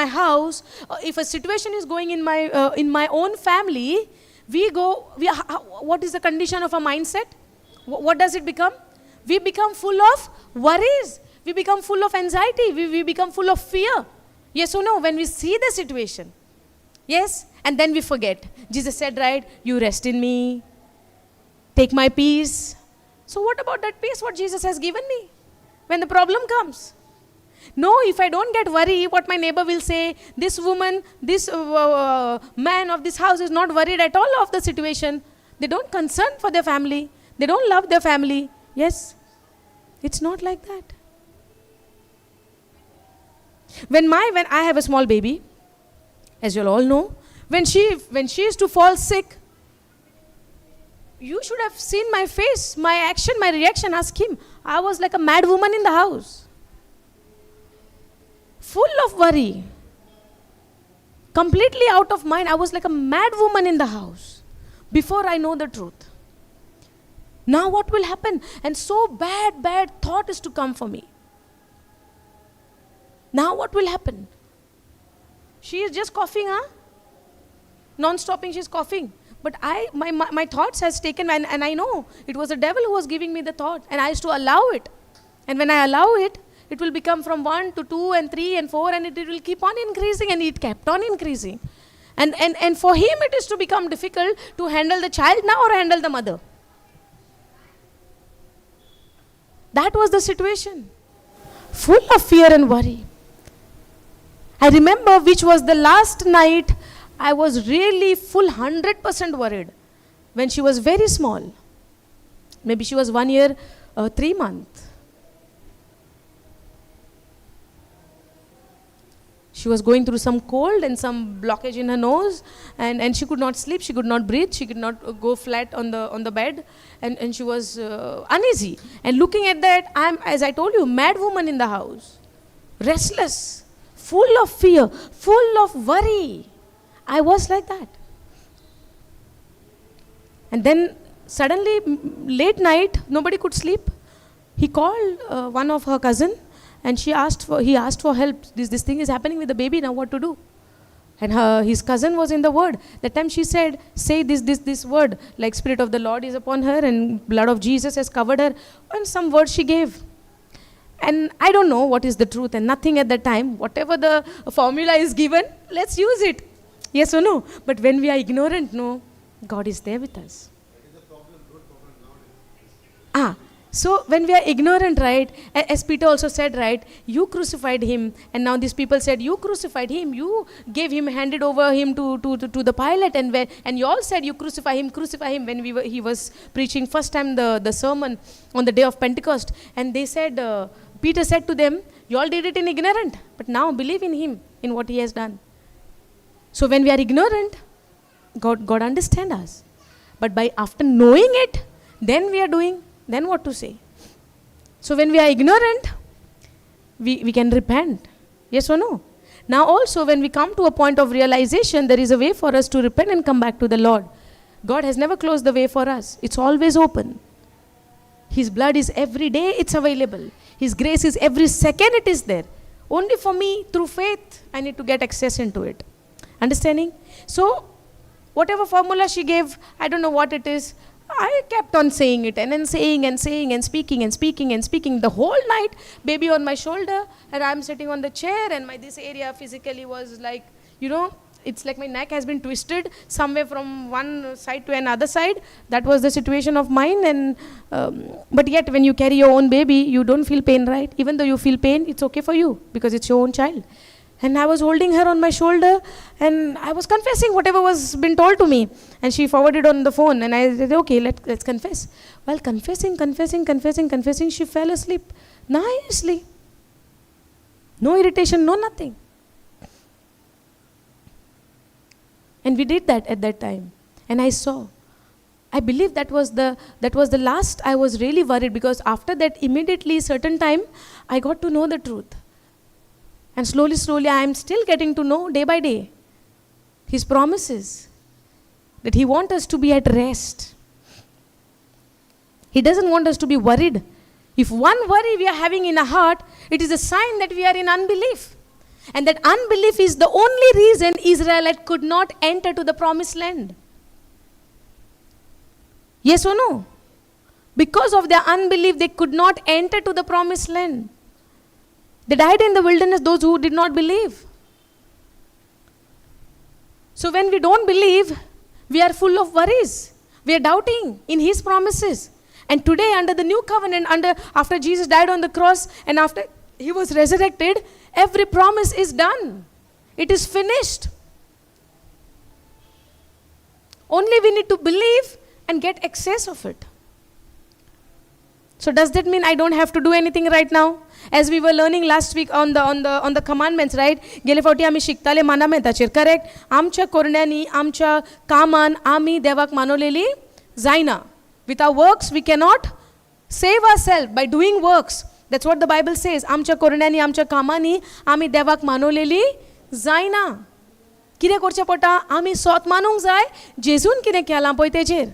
My house, if a situation is going in my own family, we go, we, what is the condition of our mindset? What does it become? We become full of worries. We become full of anxiety. We become full of fear. Yes or no? When we see the situation. Yes? And then we forget. Jesus said, right, you rest in me. Take my peace. So what about that peace what Jesus has given me? When the problem comes. No, if I don't get worry, what my neighbor will say, this woman, this man of this house is not worried at all of the situation. They don't concern for their family. They don't love their family. Yes, it's not like that. When I have a small baby, as you all know, when she is to fall sick, you should have seen my face, my action, my reaction. Ask him. I was like a mad woman in the house. Full of worry. Completely out of mind. I was like a mad woman in the house before I know the truth. Now what will happen? And so bad thought is to come for me. Now what will happen? She is just coughing, huh? Non-stopping, she's coughing. But my thoughts has taken, and I know it was the devil who was giving me the thought, and I used to allow it. And when I allow it, it will become from 1 to 2 and 3 and 4, and it will keep on increasing, and it kept on increasing. And for him, it is to become difficult to handle the child now or handle the mother. That was the situation. Full of fear and worry. I remember which was the last night I was really full 100% worried when she was very small. Maybe she was 1 year, 3 months. She was going through some cold and some blockage in her nose, and she could not sleep, she could not breathe, she could not go flat on the bed, and she was uneasy. And looking at that, I'm, as I told you, mad woman in the house, restless, full of fear, full of worry. I was like that. And then suddenly, late night, nobody could sleep. He called one of her cousin, and he asked for help. This thing is happening with the baby now, what to do? And his cousin was in the word. That time she said, say this word, like Spirit of the Lord is upon her and blood of Jesus has covered her. And some words she gave. And I don't know what is the truth and nothing at that time. Whatever the formula is given, let's use it. Yes or no? But when we are ignorant, no, God is there with us. That is the problem, root problem nowadays. So when we are ignorant, right, as Peter also said, right, you crucified him, and now these people said, you crucified him, you gave him, handed over him to the Pilate, and you all said, you crucify him, when he was preaching first time the sermon on the day of Pentecost, and they said, Peter said to them, you all did it in ignorant, but now believe in him, in what he has done. So when we are ignorant, God understands us. But by after knowing it, then we are doing, then what to say? So when we are ignorant, we can repent. Yes or no? Now also when we come to a point of realization, there is a way for us to repent and come back to the Lord. God has never closed the way for us. It's always open. His blood is every day, it's available. His grace is every second, it is there. Only for me, through faith, I need to get access into it. Understanding? So, whatever formula she gave, I don't know what it is. I kept on saying it and then saying and saying and speaking and speaking and speaking the whole night, baby on my shoulder, and I'm sitting on the chair, and my this area physically was like, you know, it's like my neck has been twisted somewhere from one side to another side. That was the situation of mine. And but yet when you carry your own baby, you don't feel pain, right? Even though you feel pain, it's okay for you because it's your own child. And I was holding her on my shoulder, and I was confessing whatever was been told to me. And she forwarded on the phone, and I said, okay, let's confess. While confessing, she fell asleep nicely. No irritation, no nothing. And we did that at that time. And I saw. I believe that was the last I was really worried, because after that, immediately, certain time, I got to know the truth. And slowly, slowly, I am still getting to know day by day His promises, that He wants us to be at rest. He doesn't want us to be worried. If one worry we are having in our heart, it is a sign that we are in unbelief. And that unbelief is the only reason Israelite could not enter to the promised land. Yes or no? Because of their unbelief, they could not enter to the promised land. They died in the wilderness, those who did not believe. So when we don't believe, we are full of worries. We are doubting in His promises. And today, under the new covenant, after Jesus died on the cross and after He was resurrected, every promise is done. It is finished. Only we need to believe and get access of it. So does that mean I don't have to do anything right now? As we were learning last week on the commandments, right? गेले फावटी आमी शिकताले मानामेंताचेर, correct? आमच्या कोरण्यांनी, आमच्या कामान आमी देवाक मानवलेली जायना. With our works we cannot save ourselves by doing works. That's what the Bible says. आमच्या कोरण्यांनी, आमच्या कामांनी आमी देवाक मानवलेली जायना. कितें करचें पडटा? आमी सोत मानूंक जाय जेजून कितें केलां पळय तेजेर,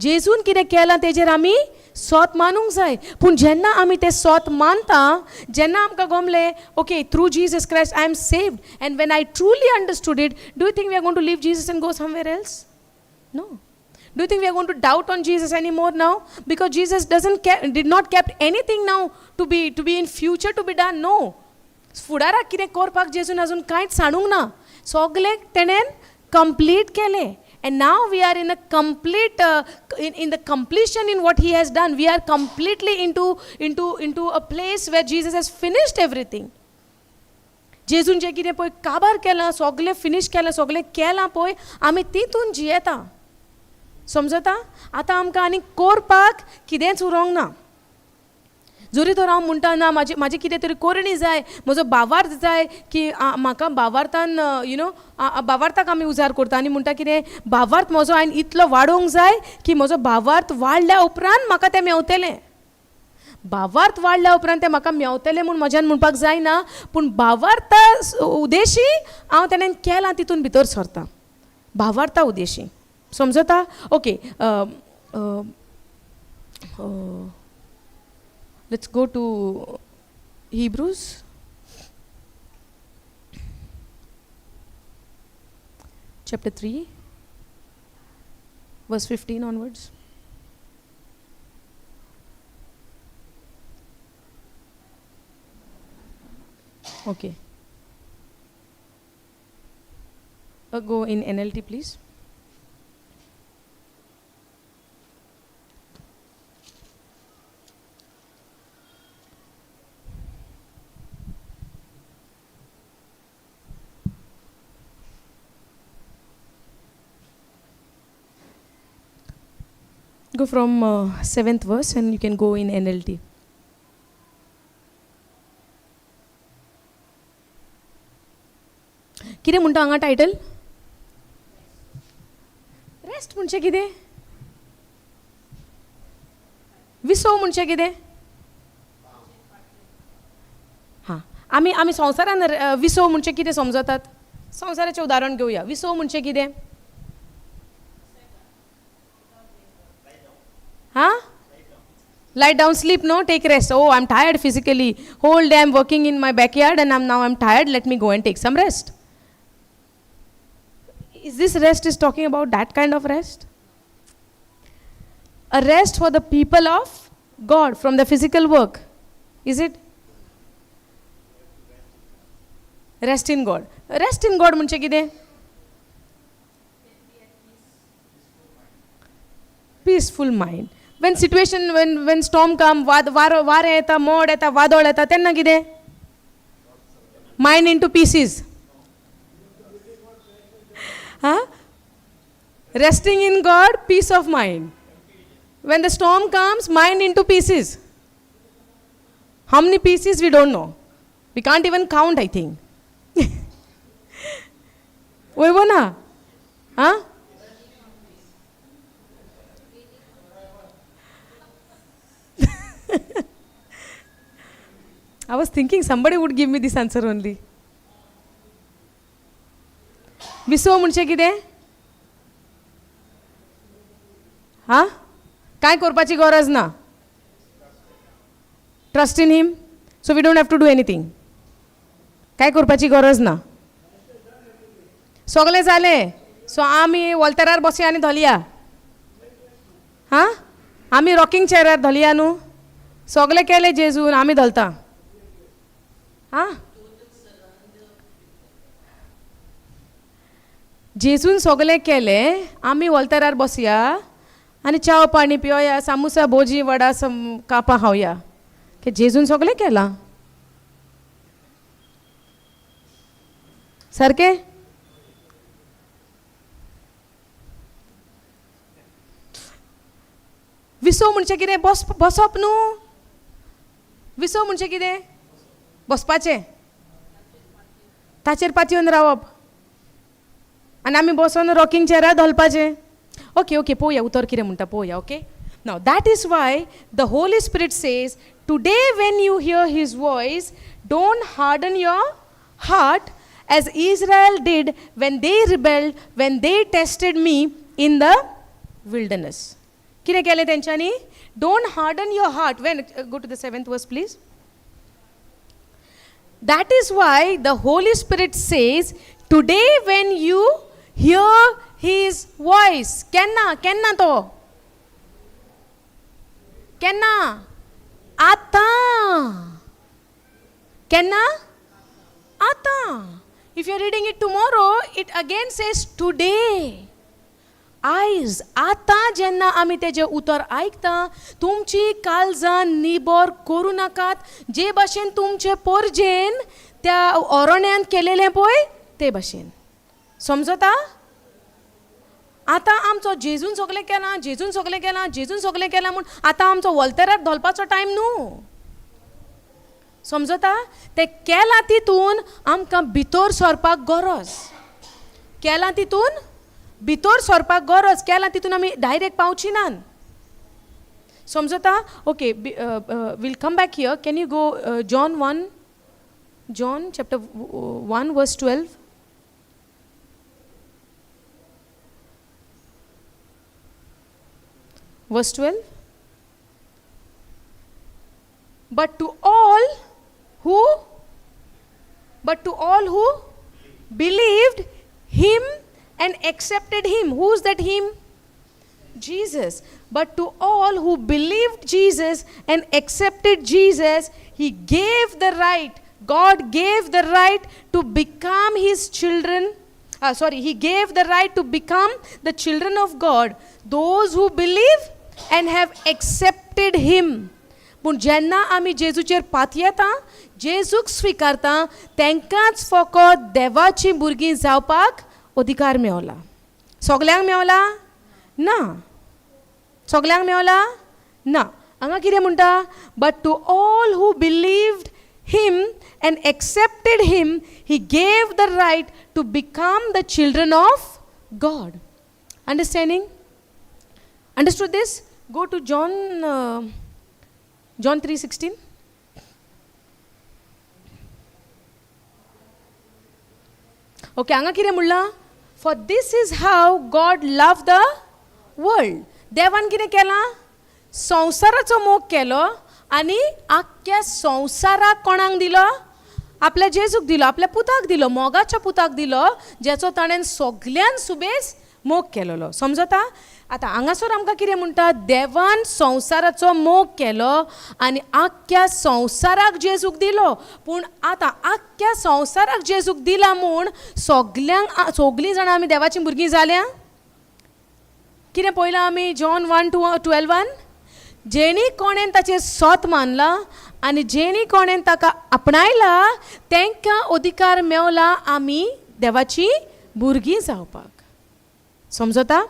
जेजून कितें केलां तेजेर आमी सोत मानूंक जाय. पूण जेन्ना आमी तें सोत मानता, जेन्ना आमकां गमलें, okay, through Jesus Christ I am saved, and when I truly understood it, do you think we are going to leave Jesus and go somewhere else? No. Do you think we are going to doubt on Jesus anymore now? Because Jesus did not kept anything now to be in future to be done. No. फुडाराक कितें करपाक जेजून अजून कांयच सांडूंक ना, सगळें तेणेन complete केलें. And now we are in a complete, in the completion in what He has done. We are completely into a place where Jesus has finished everything. जेजून जें कितें पळय काबार केलां, सगळें फिनीश केलां, सगळें केलां पळय, आमी तितून जियेता. समजता? आतां आमकां आनी करपाक कितेंच उरोंक ना. जरी तर हांव म्हणटा ना म्हाजी कितें तरी करणी जाय, म्हजो भावार्थ जाय की म्हाका भावार्थान you know भावार्थाक आमी उजार करता आनी म्हणटा कितें भावार्थ म्हजो हांवें इतलो वाडोवंक जाय की म्हजो भावार्थ वाडल्या उपरांत म्हाका तें मेवतलें. भावार्थ वाडल्या उपरांत तें म्हाका मेवतलें म्हूण म्हज्यान म्हणपाक जायना, पूण भावार्था उदेशी हांव तेणें केलां तितून भितर सरता. भावार्था उदेशी. समजता? Okay, let's go to Hebrews chapter 3 verse 15 onwards. Okay, go in NLT please. Go from 7th verse and you can go in NLT. कितें म्हणटा हांगा टायटल? रेस्ट म्हणचें कितें? विसव म्हणचें कितें? हां, आमी आमी संवसारान विसव म्हणचें कितें समजतात? संवसाराचें उदाहरण घेवया. विसव म्हणचें कितें? Huh? Lie down, sleep, no, take rest. Oh, I'm tired physically. Whole day I'm working in my backyard and now I'm tired. Let me go and take some rest. Is this rest is talking about that kind of rest? A rest for the people of God from the physical work. Is it? Rest in God. Rest in God म्हणजे कितें? Peaceful mind. When situation, when storm come, वारें येता, मोड येता, वादळ येता, तेन्ना कितें? Mind into pieces. Huh? Resting in God, peace of mind. When the storm comes, mind into pieces. How many pieces we don't know. We can't even count, I think. वय ना? Huh? I was thinking somebody would give me this answer only. विसव म्हणजे कितें? हां, काय करपाची गरज ना. Trust in him, so we don't have to do anything. काय करपाची गरज ना, सगळें जालें. सो आमी वॉल्तरार बसया आनी धोलया. हां, आमी रॉकिंग चेरार धोलया न्हू, सगळें केलें जेजून, आमी धोलता. आं, जेजून सगळें केलें, आमी वॉल्तरार बसया आनी च्याव पाणी पिवया, सामोसा भोजी वडा कापां खावया. की जेजून सगळें केलां सारकें. विसव म्हणजे कितें? बसप न्हू. विसव म्हणजे कितें? बसपाचें, ताचेर पातयेवन रावप आनी आमी बसोन रॉकिंग चेरार धोलपाचें. ओके ओके, पळोवया उतर कितें म्हणटा पळोवया. Okay, now that is why the Holy Spirit says today when you hear his voice don't harden your heart as Israel did when they rebelled, when they tested me in the wilderness. कितें केलें तेंच्यांनी? Don't harden your heart. When go to the 7th verse please. That is why the Holy Spirit says today when you hear his voice. केन्ना? केन्ना तो? केन्ना? आतां. केन्ना? आतां. If you are reading it tomorrow, it again says today. आयज आतां जेन्ना आमी तेजें उतर आयकता, तुमची काळजां निबर करूं नाकात, जे भाशेन तुमचे पोरजेन त्या ओरण्यांत केलेलें पळय ते भाशेन. समजता? आतां आमचो जेजून सगळें केलां, जेजून सगळें केलां, जेजून सगळें केलां म्हूण आतां आमचो वॉल्तरार धोलपाचो टायम न्हू. समजता? तें केलां तितून आमकां भितर सरपाक गरज, केलां तितून भितर सरपाक गरज, केलां तितून आमी डायरेक्ट पावची नात. समजता? Okay, we'll come back here. Can you go John 1, John chapter 1 verse 12. Verse 12. But to all who, but to all who believed him and accepted him. Who is that him? Jesus. But to all who believed Jesus and accepted Jesus, he gave the right. God gave the right to become his children. He gave the right to become the children of God, those who believe and have accepted him. पूण जेन्ना आमी जेजूचेर पातयेता, जेजूक स्विकारता, तेंकांच फकत देवाची भुरगीं जावपाक अधिकार मेवला. सगल्यांक मेवला ना, सगल्यांक मेवला ना. हांगा कितें म्हणटा? But to all who believed him and accepted him, he gave the right to become the children of God. Understanding? Understood this? Go to John 3:16. Okay, हांगा कितें म्हणलां? For this is how God loved the world. देवान कितें केलां? संवसाराचो मोग केलो आनी आख्ख्या संवसाराक कोणाक दिलो? आपल्या जेजूक दिलो, आपल्या पुताक दिलो, मोगाच्या पुताक दिलो, ज्याचो ताणें सगल्यान सुबेज मोग केलेलो. समजता? आतां हांगासर आमकां कितें म्हणटा? देवान संवसाराचो मोग केलो आनी आख्ख्या संवसाराक जेजूक दिलो. पूण आतां आख्ख्या संवसाराक जेजूक दिला म्हूण सगल्यांक, सगलीं जाणां आमी देवाचीं भुरगीं जाल्या? कितें पळयलां आमी जॉन 1:12? जेणी कोणेन ताचेर सोत मानला आनी जेणी कोणेन ताका आपणायला तांकां अधिकार मेवला आमी देवाची भुरगीं जावपाक. समजता?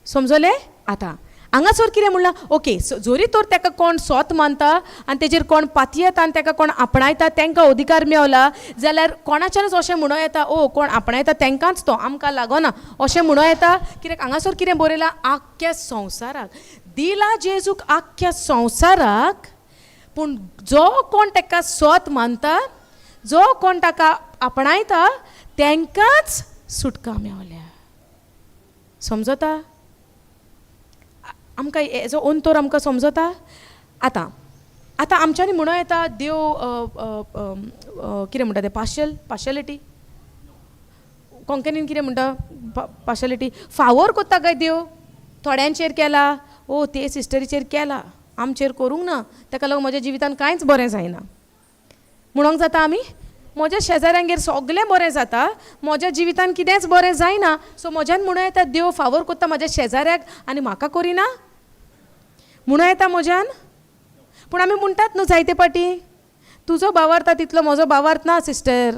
समजलें? आतां हांगासर कितें म्हणलां? ओके, जरी तर ताका कोण सोत मानता आनी तेजेर कोण पातयेता आनी ताका कोण आपणायता तांकां अधिकार मेवला जाल्यार कोणाच्यानूच अशें म्हणूं येता, ओ कोण आपणायता तांकांच तो, आमकां लागना अशें म्हणूं येता? कित्याक हांगासर कितें बरयलां? आख्ख्या संवसाराक दिला जेजूक, आख्ख्या संवसाराक. पूण जो कोण ताका सोत मानता, जो कोण ताका आपणायता तांकांच सुटका मेवल्या. समजता? आमकां हेजो अंतर आमकां समजता? आतां आतां आमच्यांनी म्हणूं येता देव कितें म्हणटा तें पार्शल, पार्शलिटी, कोंकणीन कितें म्हणटा पार्शलिटी, फावोर कोत्ता काय देव? थोड्यांचेर केला, ओ ते सिस्टरीचेर केला, आमचेर करूंक ना, ताका लागून म्हज्या जिवितान कांयच बरें जायना म्हणूंक जाता आमी? म्हज्या शेजाऱ्यांगेर सगळें बरें जाता, म्हज्या जिवितान कितेंच बरें जायना, सो म्हज्यान म्हणूं येता देव फावोर कोत्ता म्हज्या शेजाऱ्याक आनी म्हाका करिना म्हणूं येता म्हज्यान? पूण आमी म्हणटात न्हू जायते पाटी, तुजो भावार्थ तितलो म्हजो भावार्थ ना सिस्टर,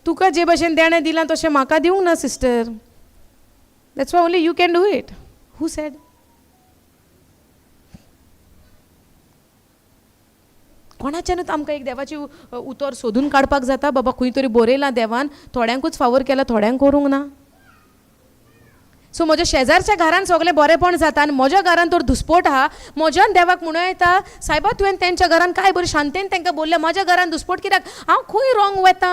तुका जे भशेन देणें दिलां तशें म्हाका दिवंक ना sister, that's why only you can do it. Who said? कोणाच्यानूच आमकां एक देवाची उतर सोदून काडपाक जाता, बाबा खंय तरी बरयलां देवान, थोड्यांकूच फावोर केला, थोड्यांक करूंक ना. सो म्हज्या शेजारच्या घरान सगळें बरेंपण जाता आनी म्हज्या घरान तर दुस्पोट आहा, म्हज्यान देवाक म्हणूं येता सायबा तुवें तेंच्या घरान काय बरें शांतेन तांकां बोल्लें, म्हज्या घरान दुस्पोट कित्याक? हांव खंय रॉंग वता,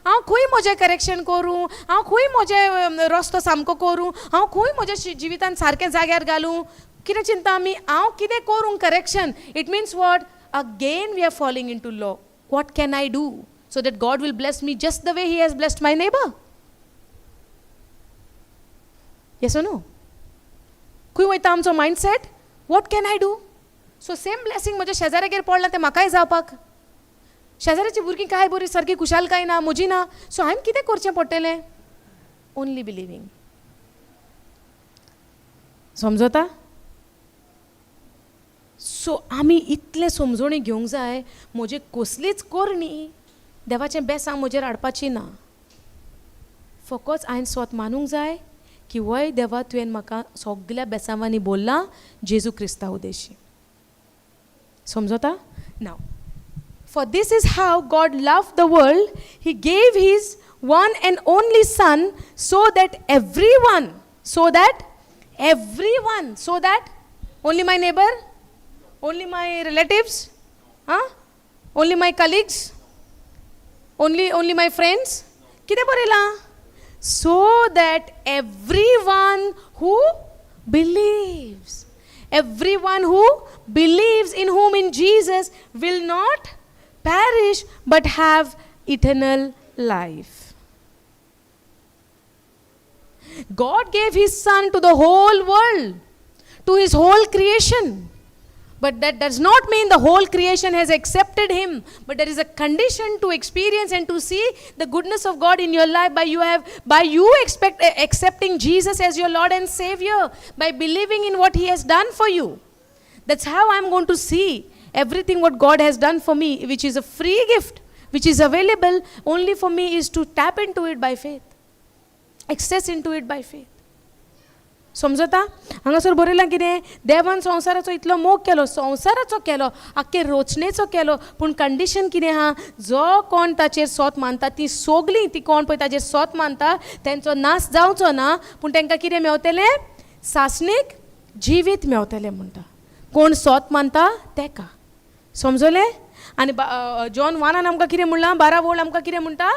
हांव खंय म्हजें करेक्शन करूं, हांव खंय म्हजें रस्तो सामको करूं, हांव खंय म्हज्या जिवितान सारकें जाग्यार घालूं, कितें चिंता आमी, हांव कितें करूं correction? It means what? Again we are falling into law. What can I do so that God will bless me just the way he has blessed my neighbour? Yes or no? खंय वयता आमचो mindset? What can I do? So same blessing म्हज्या शेजाऱ्यागेर पडलां तें म्हाकाय जावपाक. शेजाऱ्याची भुरगीं काय बरी सारकी खुशालकाय ना, म्हजी ना, सो हांवें कितें करचें पडटलें? Only believing. समजता? सो आमी इतलें समजोणी घेवंक जाय, म्हजी कसलीच करणी देवाचें बेसांव म्हजेर हाडपाची ना, फकत हांवें स्वत मानूंक जाय की वय देवा तुवें म्हाका सगल्या बेसांवांनी बोल्लां जेजू क्रिस्ता उदेशी. समजता? Now for this is how God love the world, he gave his one and only son so that every one, so that every one, so that only my neighbour, only my relatives, ah, only my colleagues, only my friends, कितें बरयलां? So that everyone who believes, everyone who believes in whom, in Jesus, will not perish but have eternal life. God gave his son to the whole world, to his whole creation. But that does not mean the whole creation has accepted him. But there is a condition to experience and to see the goodness of God in your life by you accepting Jesus as your Lord and Savior, by believing in what he has done for you. That's how I'm going to see everything what God has done for me, which is a free gift, which is available only for me, is to tap into it by faith, access into it by faith. समजता? हांगासर बरयलां कितें? देवान संवसाराचो इतलो मोग केलो, संवसाराचो केलो, आख्खे रोचणेचो केलो, पूण कंडिशन कितें आहा? जो कोण ताचेर सोत मानता, ती सोगलीं ती कोण पळय ताचेर सोत मानता तेंचो नाश जावचो ना, पूण तांकां कितें मेवतलें? सासणीक जिवीत मेवतलें म्हणटा. कोण सोत मानता तेका. समजलें? आनी जॉन 1 आमकां कितें म्हणलां? 12 वळ आमकां कितें म्हणटा?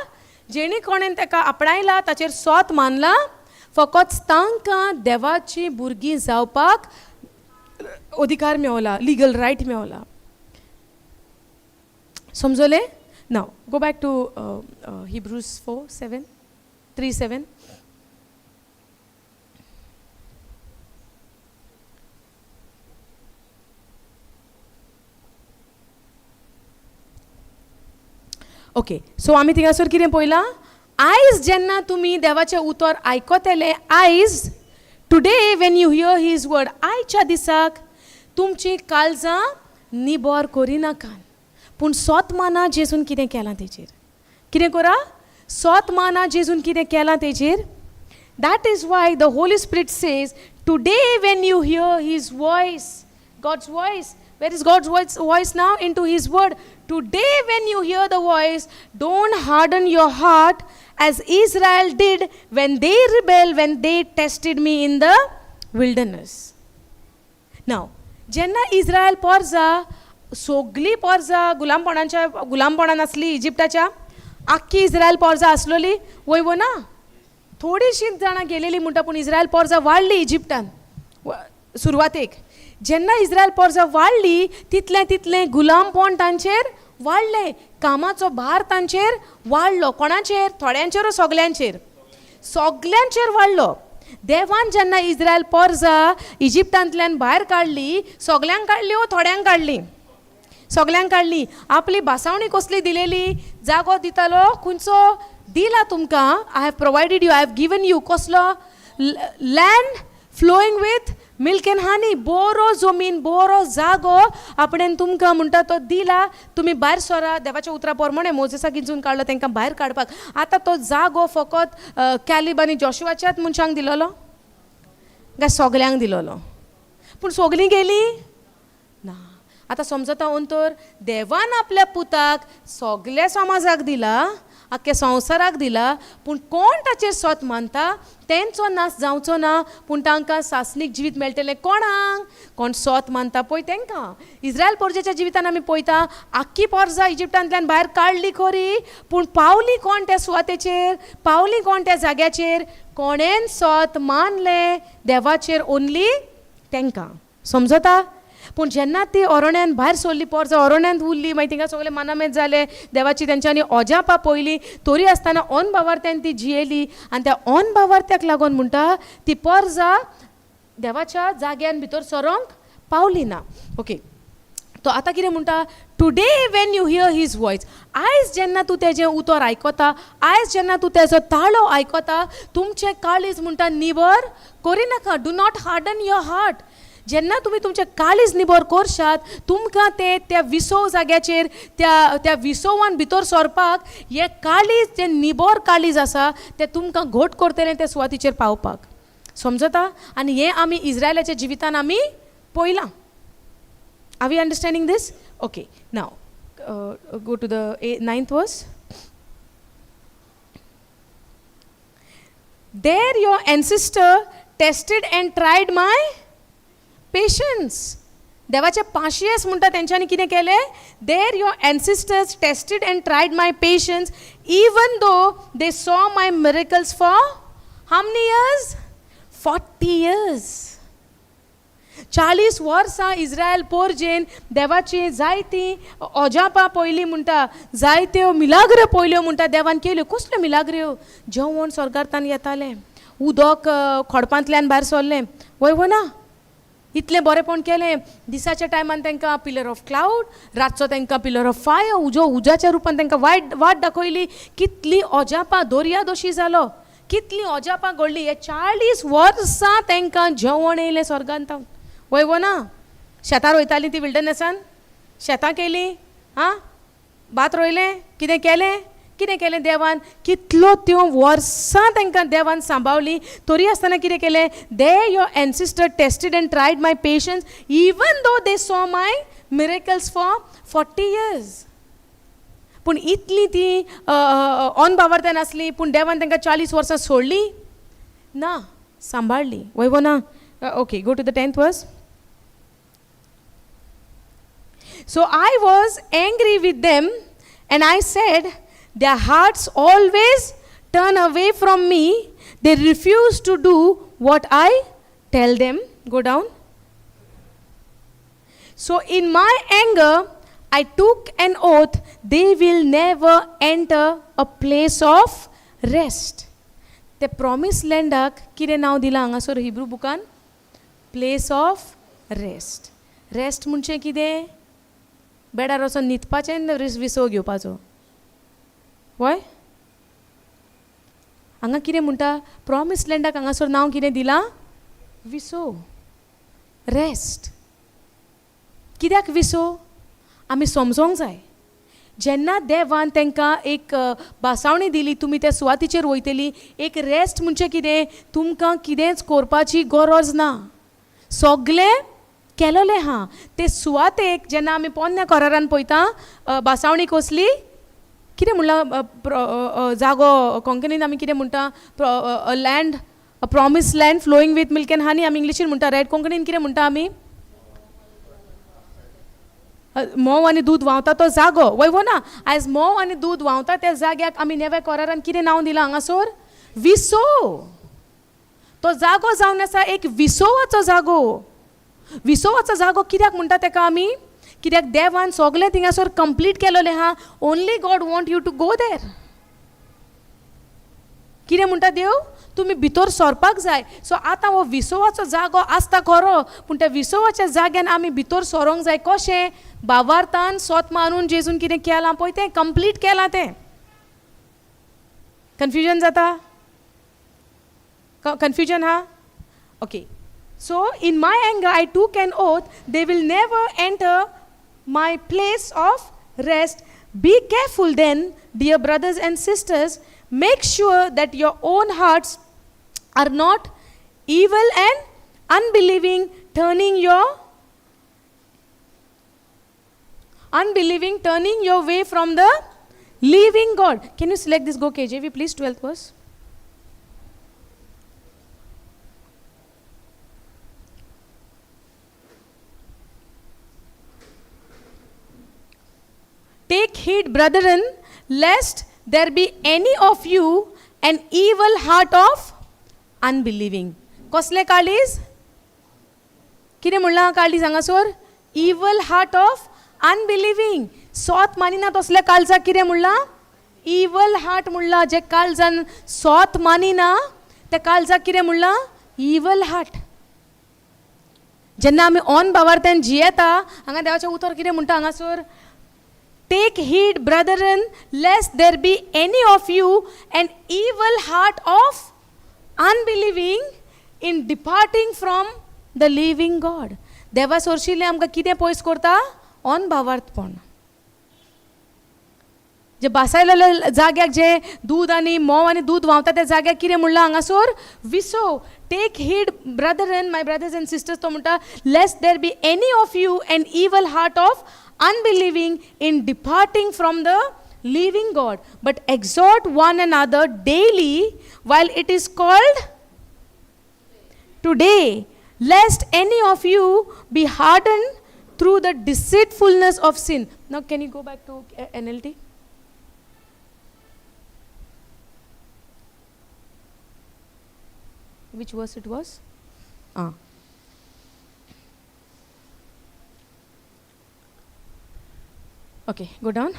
जेणी कोणेन तेका आपणायला, ताचेर सोत मानला, फकत तांकां देवाची भुरगीं जावपाक अधिकार मेवला, लिगल रायट मेवला. समजलें? Now go back to Hebrews 4:7, 3:7. Okay, so आमी थिंगासर कितें पळयलां? आयज जेन्ना तुमी देवाचें उतर आयकतले, आयज today when you hear his word, आयच्या दिसाक तुमची काळजां निबर करिनाका, पूण सोत माना जेजून कितें केलां तेजेर. कितें करा? सोत माना जेजून कितें केलां तेजेर. That is why the Holy Spirit says today when you hear his voice, God's voice. Where is God's voice now? Into his word. Today when you hear the voice, don't harden your heart as Israel did when they rebelled, when they tested me in the wilderness. Now, जेन्ना इस्रायल पोरजा, सगली पोरजा गुलामपणाच्या, गुलामपणान आसली इजिप्टाच्या, आख्खी इस्रायल पोरजा आसलोली वय वो ना, थोडीशीं जाणां गेलेली म्हणटा, पूण इस्रायल पोरजा वाडली इजिप्टान सुरवातेक. जेन्ना इस्रायल पोरसां वाडली तितलें तितलें गुलामपण तांचेर वाडलें, कामाचो भार तांचेर वाडलो. कोणाचेर? थोड्यांचेर, सगल्यांचेर? सगल्यांचेर वाडलो. देवान जेन्ना इस्रायल पोरसां इजिप्तांतल्यान भायर काडली, सगल्यांक काडली वो थोड्यांक काडली? सगल्यांक काडली. आपली भासावणी कसली दिलेली? जागो दितालो खंयचो दिला तुमकां, I have provided you, I have given you, कसलो? Land flowing with milk and honey. बरो जमीन, बरो जागो आपणेन तुमकां म्हणटा तो दिला, तुमी भायर सरा. देवाच्या उतरा प्रमाणे मोजेसाक इंचून काडलो तांकां भायर काडपाक. आतां तो जागो फकत कॅलिब आनी जोशुआच्याच मनशांक दिलोलो काय सगल्यांक दिलोलो? पूण सगलीं गेलीं ना. आतां समजता अंतर, देवान आपल्या पुताक सगल्या समाजाक दिला, आख्ख्या संवसाराक दिला, पूण कोण ताचेर सोत मानता तेंचो नाश जावचो ना, पूण तांकां सासणीक जिवीत मेळटलें. कोणाक? कोण सोत मानता पळय तेंकां. इस्रायल पोरजेच्या जिवितान आमी पळयता, आख्खी पोरसां इजिप्तांतल्यान भायर काडली खरी, पूण पावली कोण त्या सुवातेचेर? पावली कोण त्या जाग्याचेर? कोणेन सोत मानलें देवाचेर? ओनली तेंकां. समजता? पूण जेन्ना ती अरण्यान भायर सरली, पोरसां अरण्यांत उरली, मागीर थिंगा सगळे मानामेत जाले, देवाची तेंच्यांनी अजापां पळयली, तरी आसतना ऑन भावार्थ्यान ती जियेली. आनी त्या ऑन भावार्थ्याक लागून म्हणटा ती पोरसां देवाच्या जाग्यान भितर सरोंक पावली ना. ओके, तो आतां कितें म्हणटा? Today when you hear his voice, आयज जेन्ना तूं तेजें उतर आयकता, आयज जेन्ना तूं तेजो ताळो आयकता, तुमचें काळीज म्हणटा निबर करिनाका. Do not harden your heart. जेन्ना तुमी तुमचें काळीज निबर करशात, तुमकां तें त्या विसव जाग्याचेर, त्या त्या विसवान भितर सरपाक हें काळीज, जें निबर काळीज आसा तें तुमकां घट करतलें त्या सुवातीचेर पावपाक. समजता? आनी हें आमी इस्रायलाच्या जिवितान आमी पळयलां. Are we understanding this? Okay, now go to the 9th verse. There your ancestor tested and tried my patience. देवाचे पाशियेस म्हणटा तेंच्यांनी कितें केलें? There your ancestors tested and tried my patience, even though they saw my miracles for how many years? 40 years. 40 वर्सां इस्रायल पोरजेन देवाची जायतीं अजापां पळयलीं म्हणटा, जायत्यो मिलाग्रो पळयल्यो म्हणटा देवान केल्यो. कसल्यो मिलाग्रो? जेवण स्वर्गांतल्यान येतालें, उदक खडपांतल्यान भायर सरलें, वय वो ना? इतलें बरेंपण केलें. दिसाच्या टायमान तांकां पिलर ऑफ क्लावड, रातचो तांकां पिलर ऑफ फायर, उजो उज्याच्या रुपान तांकां वाट दाखयली. कितली अजापां, दर्या दोशी जालो, कितलीं अजापां घडलीं. हे 40 वर्सां तांकां जेवण येयलें स्वर्गांत. वय वो ना? शेतां रोयतालीं ती विल्डरनेसान, शेतां केलीं, आं भात रोयलें, कितें केलें, कितें केलें देवान? कितलो त्यो वर्सां तांकां देवान सांबाळ्ळी, तरी आसतना कितें केलें? They your ancestor tested and tried my patience, even though they saw my miracles for 40 years. पूण इतली ती ऑन बावर्त्यान आसली, पूण देवान तांकां 40 वर्सां सोडली ना, सांबाळ्ळी. वय वो ना? Okay, go to the 10th verse. So I was angry with them and I said, their hearts always turn away from me. They refuse to do what I tell them. Go down. So in my anger, I took an oath, they will never enter a place of rest. ते promised landak कितें नांव दिलां हांगासर हिब्रू बुकान? Place of rest. Rest म्हणजे कितें? बेडार वचोन न्हिदपाचें आनी विसव घेवपाचो. वय हांगा कितें म्हणटा? प्रॉमीस लँडाक हांगासर नांव कितें दिलां? विसव, रेस्ट. कित्याक विसव? आमी समजोंक जाय. जेन्ना देवान तांकां एक भासावणी दिली, तुमी त्या सुवातीचेर वयतली, एक रेस्ट म्हणजे कितें? तुमकां कितेंच करपाची गरज ना, सगळें केलोलें आहा. ते सुवातेक जेन्ना आमी पोन्न्या करारान पळयता, भासावणी कसली? कितें म्हणलां जागो कोंकणीन आमी कितें म्हणटा? Land, a promise land flowing with milk and honey आमी इंग्लिशीन म्हणटा, रायट? कोंकणीन कितें म्हणटा आमी? म्होंव आनी दूद व्हांवता तो जागो. वय वो ना? आयज म्होंव आनी दूद व्हांवता त्या जाग्याक आमी नव्या करारान कितें नांव दिलां हांगासर? विसव. तो जागो जावन आसा एक विसवाचो जागो. विसवाचो जागो कित्याक म्हणटा तेका आमी? कित्याक देवान सगळें थिंगासर कंप्लीट केलोलें आहा. Only God want you to go there. कितें म्हणटा देव? तुमी भितर सरपाक जाय. सो आतां हो विसवाचो जागो आसता खरो, पूण त्या विसवाच्या जाग्यान आमी भितर सरोंक जाय. कशें? भावार्थान सोत मारून जेजून कितें केलां पळय तें कंप्लीट केलां तें. कन्फ्युजन जाता? कन्फ्युजन हा? Okay. So in my anger I took an oath, they will never enter my place of rest. Be careful then, dear brothers and sisters, make sure that your own hearts are not evil and unbelieving, turning your unbelieving, turning your way from the living God. Can you select this? Go KJV, please, 12th verse. Take heed, brethren, lest there be any of you an evil heart of unbelieving. कसले काळीज? कितें म्हणलां काळीज हांगासर? Evil heart of unbelieving. सोत मानिना तसल्या काळजाक कितें म्हणलां? इवल हार्ट म्हणलां. जे काळजान सोत मानिना त्या काळजाक कितें म्हणलां? Evil heart. जेन्ना आमी ऑन भावार्थ्यान जियेता, हांगा देवाचें उतर कितें म्हणटा हांगासर? Take heed, brethren, lest there be any of you an evil heart of unbelieving in departing from the living God. देवा सोरशिल्लें आमकां कितें पयस करता? ऑन भावार्थपण. जे बासायलेल्या जाग्याक जे दूद आनी म्होंव आनी दूद व्हांवता त्या जाग्याक कितें म्हणलां हांगासर? विसव. Take heed, brethren, my brothers and sisters, तो म्हणटा, lest there be any of you an evil heart of unbelieving in departing from the living God, but exhort one another daily while it is called today, lest any of you be hardened through the deceitfulness of sin. Now can you go back to NLT? Which verse it was? Okay, go down.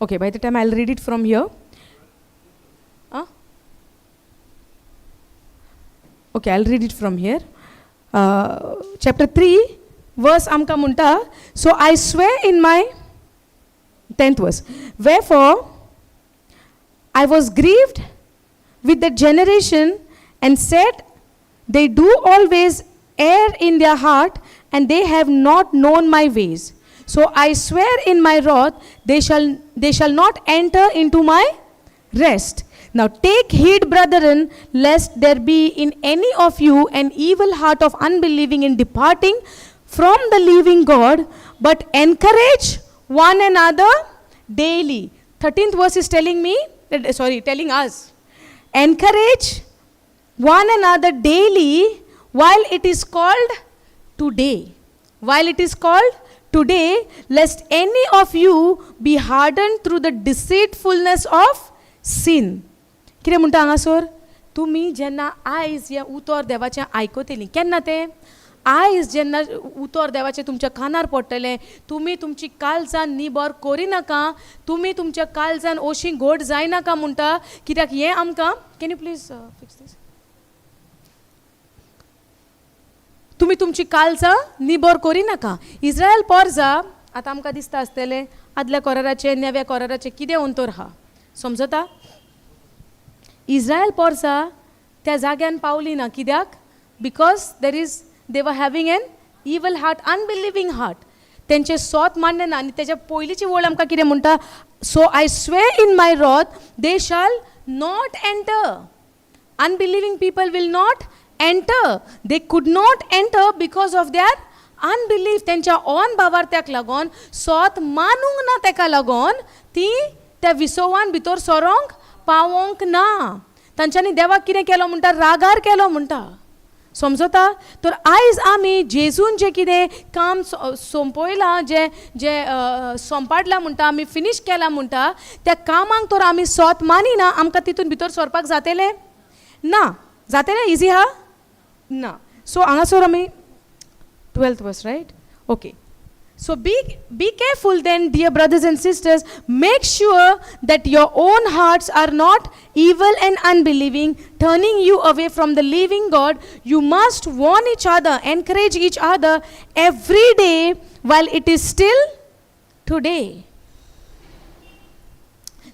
Okay, by the time I'll read it from here. Okay, I'll read it from here. Chapter 3, verse आमकां म्हणटा, so I swear in my 10th verse. Wherefore, I was grieved with the generation and said, they do always err in their heart, and they have not known my ways. So I swear in my wrath, they shall not enter into my rest. Now take heed, brethren, lest there be in any of you an evil heart of unbelieving in departing from the living God, but encourage one another daily. 13th verse is telling me, telling us, encourage one another daily while it is called today. While it is called today, lest any of you be hardened through the deceitfulness of sin. कितें म्हणटा हांगासर? तुमी जेन्ना आयज हें उतर देवाचें आयकतलीं, केन्ना तें आयज जेन्ना उतर देवाचें तुमच्या कानार पडटलें, तुमी तुमची काळजान निबर करिनाका, तुमी तुमच्या काळजान ओशी गोड जायनाका म्हणटा. कित्याक हें आमकां, can you please fix this? तुमी तुमची काळजां निबर करिनाका. इस्रायल पोरजा आतां आमकां दिसता आसतलें आदल्या कोराराचें नव्या कोराराचें कितें अंतर आहा, समजता? इस्रायल पोरजा त्या जाग्यान पावली ना, कित्याक? Because there is they were having an evil heart, unbelieving heart. तेंचें सोत मान्य ना. आनी तेच्या पयलींची वळ आमकां कितें म्हणटा? So I swear in my wrath, they shall not enter. Unbelieving people will not enter. They could not enter because of their unbelief. तेंच्या ऑन भावार्थ्याक लागून, सोत मानूंक ना तेका लागून ती त्या विसवान भितर सरोंक पावोंक ना. तांच्यांनी देवाक कितें केलो म्हणटा? रागार केलो म्हणटा. समजता? तर आयज आमी जेजून जें कितें काम सोंपयलां, जें जें सोंपाडलां म्हणटा, आमी फिनीश केलां म्हणटा, त्या कामांक तर आमी सोत मानिना, आमकां तितून भितर सरपाक जातलें ना? जातलें इजी हा ना. सो हांगासर आमी 12th verse, right? Okay. So be careful then, dear brothers and sisters. Make sure that your own hearts are not evil and unbelieving, turning you away from the living God. You must warn each other, encourage each other every day while it is still today,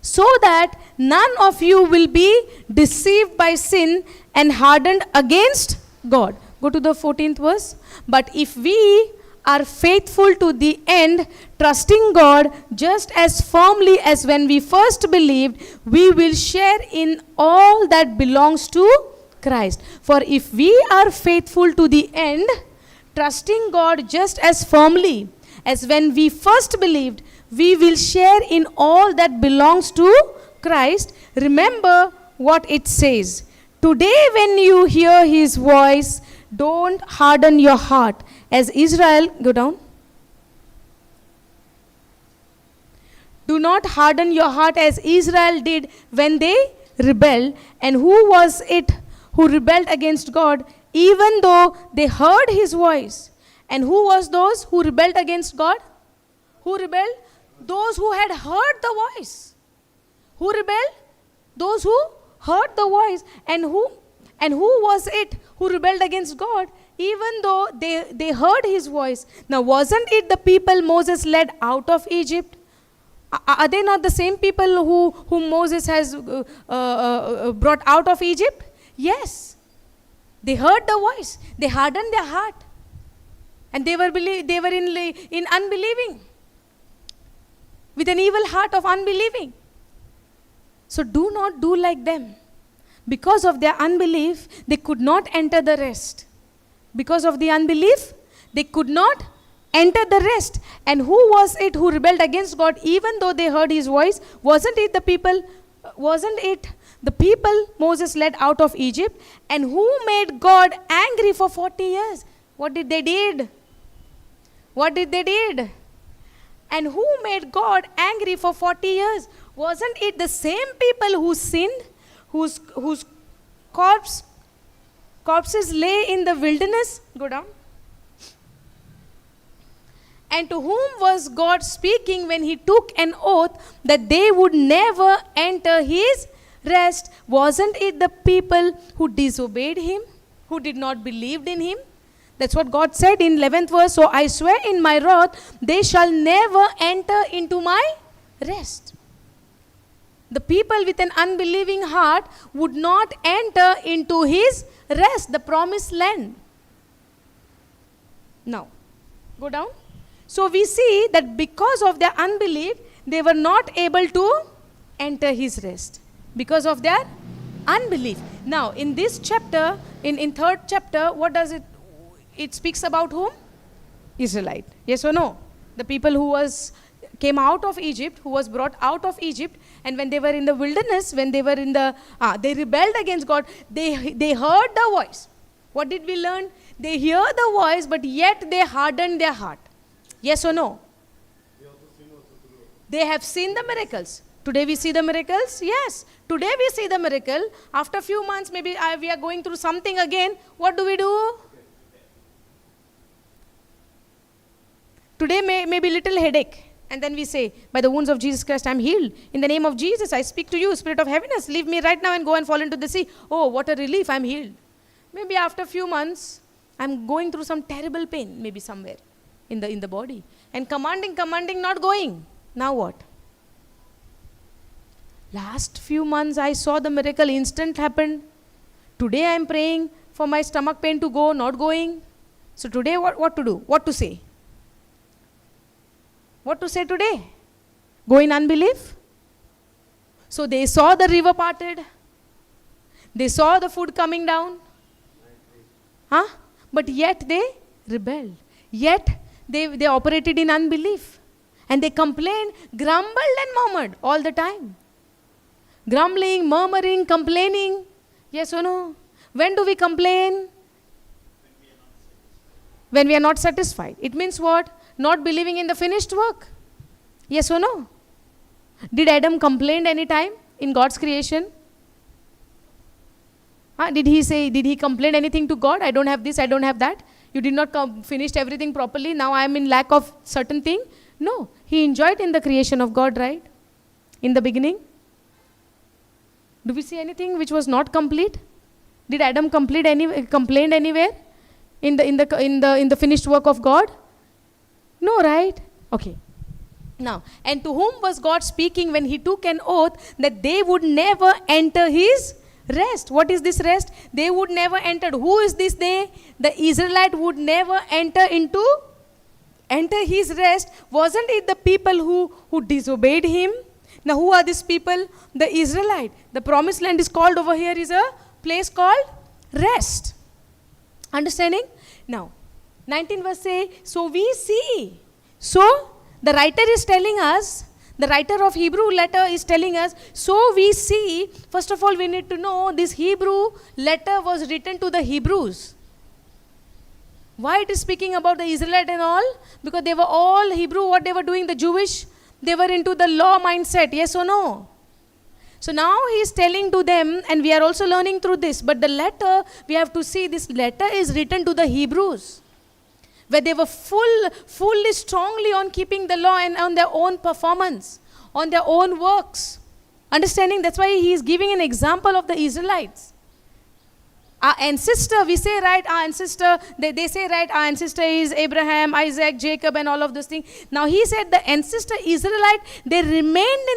so that none of you will be deceived by sin and hardened against God. Go to the 14th verse. But if we are faithful to the end, trusting God just as firmly as when we first believed, we will share in all that belongs to Christ. For if we are faithful to the end, trusting God just as firmly as when we first believed, we will share in all that belongs to Christ. Remember what it says. Today, when you hear his voice, don't harden your heart. As Israel, go down. Do not harden your heart as Israel did when they rebelled. And who was it who rebelled against God, even though they heard his voice? And who was those who rebelled against God? Who rebelled? Those who had heard the voice. Who rebelled? Those who heard the voice. And who was it who rebelled against God, even though they heard his voice? Now, wasn't it the people Moses led out of Egypt? Are they not the same people whom Moses has brought out of Egypt? Yes. They heard the voice. They hardened their heart. And they were in unbelieving, with an evil heart of unbelieving. So do not do like them. Because of their unbelief, they could not enter the rest. Because of the unbelief, they could not enter the rest. And who was it who rebelled against God, even though they heard his voice? Wasn't it the people? Wasn't it the people Moses led out of Egypt? And who made God angry for 40 years? What did they did? What did they did? And who made God angry for 40 years? Wasn't it the same people who sinned, whose corpses lay in the wilderness? Go down. And to whom was God speaking when he took an oath that they would never enter his rest? Wasn't it the people who disobeyed him, who did not believe in him? That's what God said in 11th verse. So I swear in my wrath, they shall never enter into my rest. The people with an unbelieving heart would not enter into his rest, the promised land. Now, go down. So we see that because of their unbelief, they were not able to enter his rest. Because of their unbelief. Now, in this chapter, in third chapter, what does it? It speaks about whom? Israelite. Yes or no? The people who was came out of Egypt, who was brought out of Egypt, and when they were in the wilderness, when they were in the, they rebelled against God, they heard the voice. What did we learn? They hear the voice, but yet they hardened their heart. Yes or no? They have seen the miracles. Today we see the miracles? Yes. Today we see the miracle. After a few months, maybe we are going through something again. What do we do? Today may be little headache. And then we say, by the wounds of Jesus Christ, I'm healed. In the name of Jesus, I speak to you, spirit of heaviness, leave me right now and go and fall into the sea. Oh, what a relief, I'm healed. Maybe after a few months, I'm going through some terrible pain, maybe somewhere in the body. And commanding, not going. Now what? Last few months, I saw the miracle instant happened. Today, I'm praying for my stomach pain to go, not going. So today, what to do? What to say? What to say today? Go in unbelief? So they saw the river parted. They saw the food coming down. Huh? But yet they rebelled. Yet they operated in unbelief. And they complained, grumbled and murmured all the time. Grumbling, murmuring, complaining. Yes or no? When do we complain? When we are not satisfied. It means what? Not believing in the finished work. Yes or no? Did Adam complain any time in God's creation? Did he say, did he complain anything to God? I don't have this, I don't have that. You did not finish everything properly. Now I am in lack of certain thing. No. He enjoyed in the creation of God, right? In the beginning. Do we see anything which was not complete? Did Adam complain anywhere in the finished work of God? No, right? Okay. Now, and to whom was God speaking when he took an oath that they would never enter his rest? What is this rest? They would never enter. Who is this they? The Israelite would never enter his rest. Wasn't it the people who disobeyed him? Now, who are these people? The Israelite. The promised land is called over here is a place called rest. Understanding? Now, 19 verse say, so we see. So, the writer is telling us, the writer of Hebrew letter is telling us, so we see, first of all, we need to know this Hebrew letter was written to the Hebrews. Why it is speaking about the Israelite and all? Because they were all Hebrew, what they were doing, the Jewish, they were into the law mindset, yes or no? So now he is telling to them, and we are also learning through this, but the letter, we have to see this letter is written to the Hebrews, where they were fully strongly on keeping the law and on their own performance, on their own works. Understanding? That's why he is giving an example of the Israelites. Our ancestor, we say, right, our ancestor, they say, right, our ancestor is Abraham, Isaac, Jacob, and all of those things. Now he said the ancestor Israelite, they remained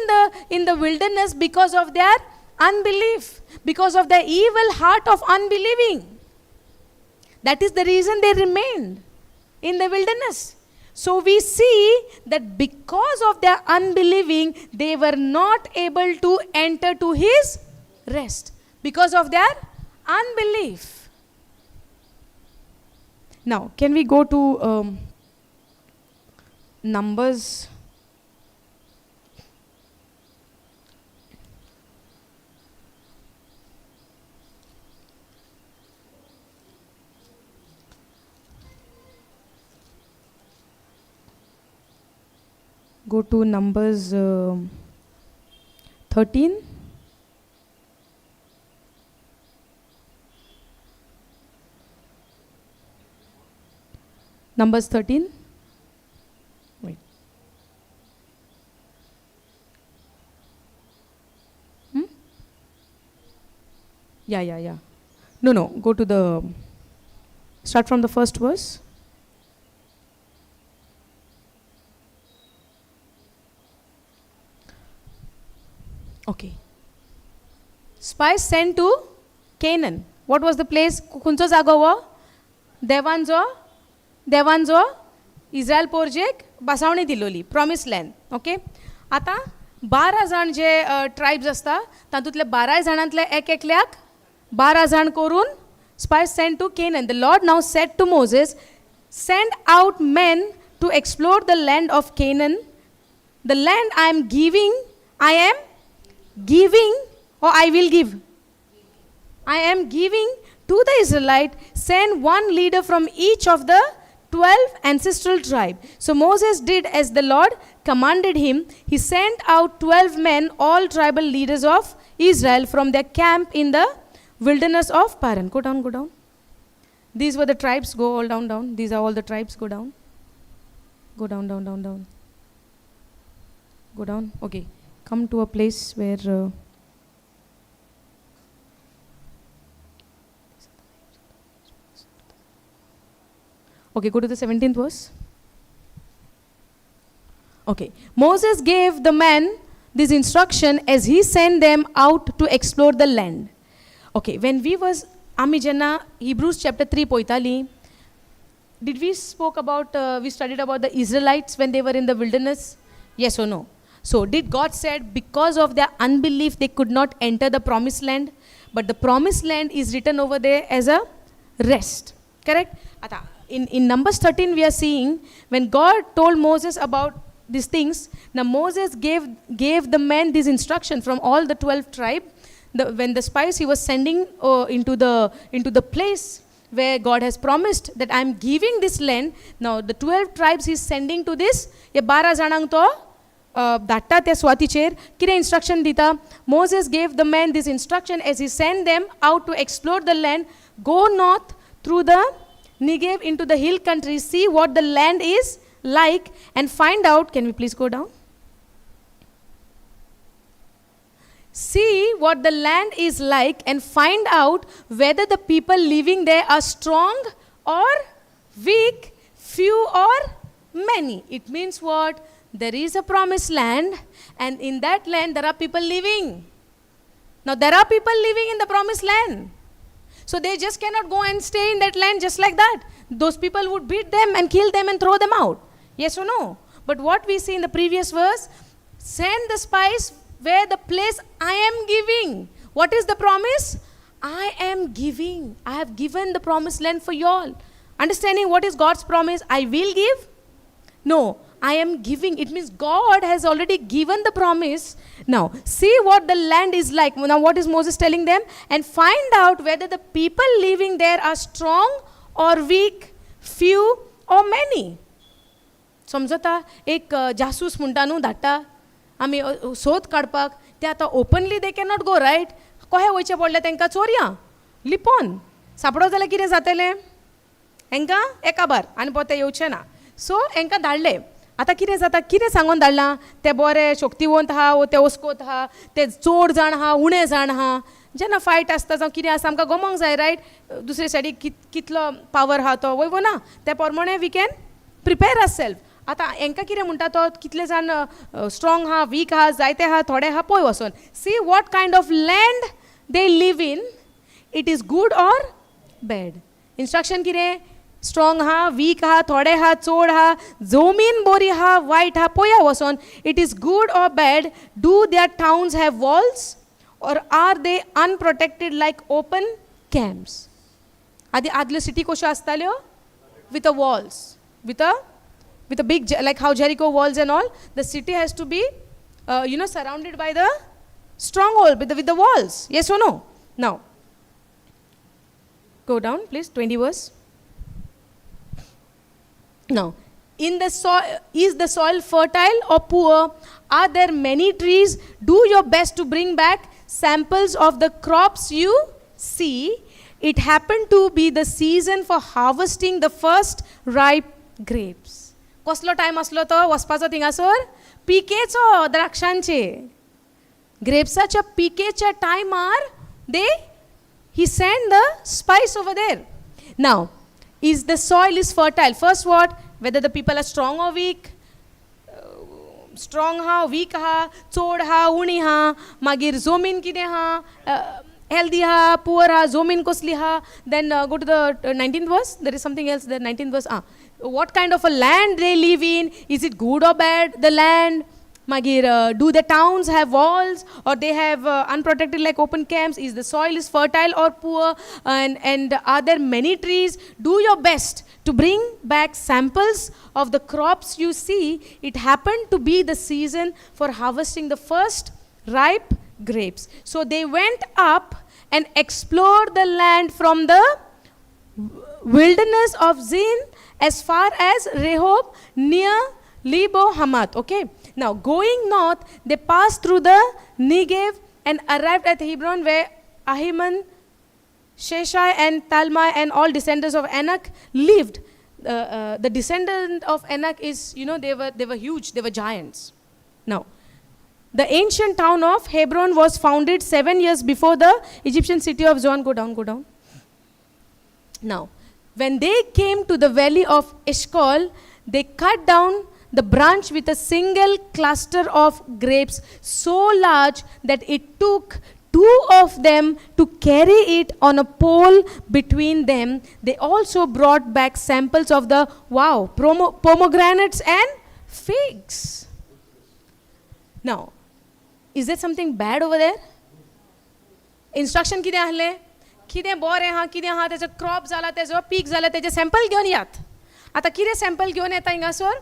in the wilderness because of their unbelief, because of their evil heart of unbelieving. That is the reason they remained in the wilderness. So we see that because of their unbelieving, they were not able to enter to his rest because of their unbelief. Now, can we go to Numbers? Go to Numbers 13. Numbers 13. Wait. Yeah. No. Go to the... Start from the first verse. Okay. Spies sent to Canaan. What was the place? Khuncho जागो हो? देवांचो Israel पोरजेक बसावणी दिलोली, promise land. Okay, आतां 12 जाण जे tribes आसता तातूंतले 12 जाणांतले एक एकल्याक 12 जाण करून spies sent to Canaan. The Lord now said to Moses, send out men to explore the land of Canaan, the land I am giving, I am giving or I will give. I am giving to the Israelite. Send one leader from each of the 12 ancestral tribe. So Moses did as the Lord commanded him. He sent out 12 men, all tribal leaders of Israel, from their camp in the wilderness of Paran. Go down, go down. These were the tribes. Go all down, down. These are all the tribes. Go down. Go down, down, down, down. Go down. Okay. Come to a place where... Okay, go to the 17th verse. Okay. Moses gave the men this instruction as he sent them out to explore the land. Okay, when we was, ami jenna Hebrews chapter 3 poitali, did we spoke about, we studied about the Israelites when they were in the wilderness? Yes or no? So did God said because of their unbelief they could not enter the promised land? But the promised land is written over there as a rest. Correct? Ata, in Numbers 13 we are seeing when God told Moses about these things. Now Moses gave the men this instruction from all the 12 tribes. When the spies he was sending into the place Where God has promised that I am giving this land. Now the 12 tribes he is sending to this. हे बारा जाणांक तो धाडटा त्या सुवातीचेर. कितें instruction दिता? Moses gave the men this instruction as he send them out to explore the land: "Go north through the Negev into the hill country, see what the land is like and find out." Can we please go down? "See what the land is like and find out whether the people living there are strong or weak, few or many." It means what? There is a promised land, and in that land there are people living. Now, there are people living in the promised land. So they just cannot go and stay in that land just like that. Those people would beat them and kill them and throw them out. Yes or no? But what we see in the previous verse, send the spies where the place I am giving. What is the promise? I am giving. I have given the promised land for y'all. Understanding what is God's promise? I will give? No, I am giving. It means God has already given the promise. Now, see what the land is like. Now, what is Moses telling them? And find out whether the people living there are strong or weak, few or many. समजता? एक जासूस म्हणटा न्हू, धाडटा आमी सोद काडपाक. ते आतां openly they cannot go, right? कशें वयचें पडलें तांकां? चोरयां, लिपोन. सापडो जाल्यार कितें जातलें हेंकां? एकाबार आनी पोते येवचें ना. सो हेंकां धाडले. आतां कितें जाता? कितें सांगून धाडलां? ते बरे शक्तिवंत आहा वो ते ओस्कोत आहा, ते चड जाण आहा, उणे जाण आहा. जेन्ना फायट आसता जावं कितें आसता, आमकां गमोंक जाय, रायट? दुसरे सायडीक कितलो पावर आहा तो, वय वो ना, ते प्रमाणे we can prepare our self. आतां हेंकां कितें म्हणटा तो? कितले जाण स्ट्रॉंग आहा, वीक आहा, जायते आहा, थोडे आहा, पळय वचोन. See what kind of land they live in, it is good or bad. Instruction कितें? स्ट्रॉंग आहा, वीक आहा, थोडे आहा, चड आहा, जमीन बरी आहा, वायट आहा, पळया वचोन. It is good or bad. Do their towns have walls or are they unprotected like open camps? आदी आदल्यो सिटी कश्यो आसताल्यो? With a walls, with a big, like how Jericho walls and all. The city has to be surrounded by the stronghold with the walls. Yes or no? Now go down, please. 20 verse. Now, in the soil, is the soil fertile or poor? Are there many trees? Do your best to bring back samples of the crops you see. It happened to be the season for harvesting the first ripe grapes. कसलो time आसलो तो वचपाचो थिंगासर? पिकेचो, द्राक्षांचे, ग्रेप्साच्या पिकेच्या टायमार they he send the spies over there. Now, is the soil is fertile? First what? Whether the people are strong or weak. Strong हा, week हा, चड हा, उणी हा. मागीर जमीन कितें हा? हेल्दी हा, पुअर हा, जमीन कसली हा? Then go to the 19th verse. There is something else. The 19th verse. Ah, what kind of a land they live in? Is it good or bad, the land? मागीर, do the towns have walls or they have unprotected like open camps? Is the soil is fertile or poor? And are there many trees? Do your best to bring back samples of the crops you see. It happened to be the season for harvesting the first ripe grapes. So they went up and explored the land from the wilderness of Zin as far as Rehob near Lebo Hamath. Okay. Now, going north, they passed through the Negev and arrived at Hebron, where Ahiman, Sheshai, and Talmai and all descendants of Anak lived. The descendant of Anak is, they were huge, they were giants. Now, the ancient town of Hebron was founded 7 years before the Egyptian city of Zoan. Go down, go down. Now, when they came to the valley of Eshcol, they cut down the branch with a single cluster of grapes so large that it took two of them to carry it on a pole between them. They also brought back samples of the, wow, pomegranates and figs. Now, is there something bad over there? Instruction कितें आहलें? कितें बरें आहा, कितें आहा, तेजो crop जाला, तेजो पीक जाला, तेजें सॅम्पल घेवन यात. आतां कितें सॅम्पल घेवन येता हिंगासर?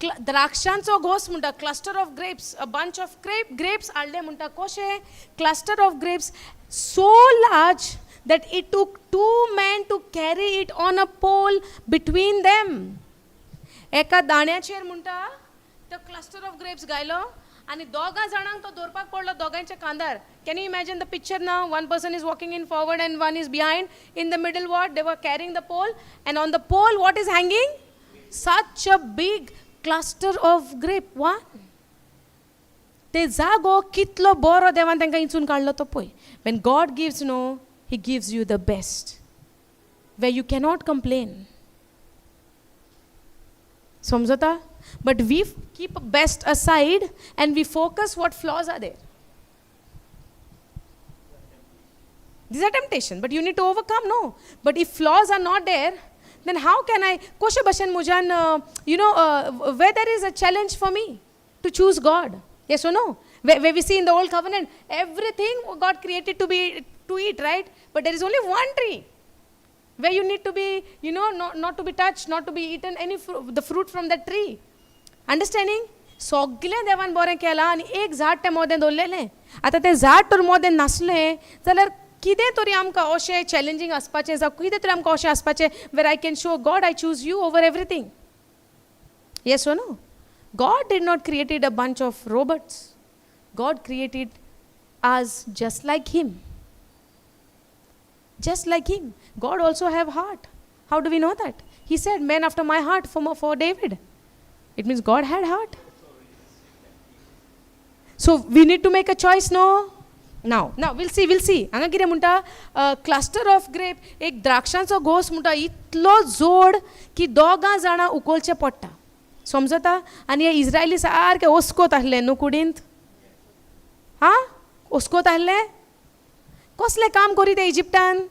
द्राक्षांचो घोस म्हणटा, cluster of grapes, a bunch of grapes हाडले म्हणटा. कशें? Cluster of grapes so large that it took two men to carry it on a pole between them. एका दाण्याचेर म्हणटा तो क्लस्टर ऑफ ग्रेप्स घायलो आनी दोगां जाणांक तो दवरपाक पडलो दोगांच्या खांदार. Can you imagine the picture now? One person is walking in forward and one is behind. In the middle, what they were carrying? The pole. And on the pole, what is hanging? Such a big cluster of grape. One ते जागो कितलो बरो देवान तांकां इंचून काडलो तो पळय. When God gives, no, he gives you the best way. You cannot complain. समजता? But we keep best aside and we focus what flaws are there. These are temptation, but you need to overcome, no? But if flaws are not there, then how can I, कशे भशेन म्हज्यान, where there is a challenge for me to choose God? Yes or no? Where we see in the old covenant, everything God created to be to eat, right? But there is only one tree where you need to be, not to be touched, not to be eaten, any the fruit from that tree. Understanding? सगलें देवान बरें केलां आनी एक झाड तें मोदें दवरलेलें. आतां तें झाड तर मोदें नासलें जाल्यार कितें तरी आमकां अशें चॅलेंजींग आसपाचें, जावं कितें तरी आमकां अशें आसपाचें where I can show God, I choose you over everything. Yes or no? God did not created a bunch of robots. God created us just like Him. Just like Him. God also have heart. How do we know that? He said, "Man after my heart" for David. It means God had heart. So we need to make a choice, no? Now we'll see, we'll see. हांगा कितें म्हणटा? Cluster of grape, एक द्राक्षांचो घोस म्हणटा, इतलो जोड की दोगां जाणां उखलचें पडटा. समजता? आनी हे इस्रायली सारके ओस्कोत आहले न्हू कुडींत. हां, ओस्कोत आहले. कसलें काम करी ते इजिप्टान?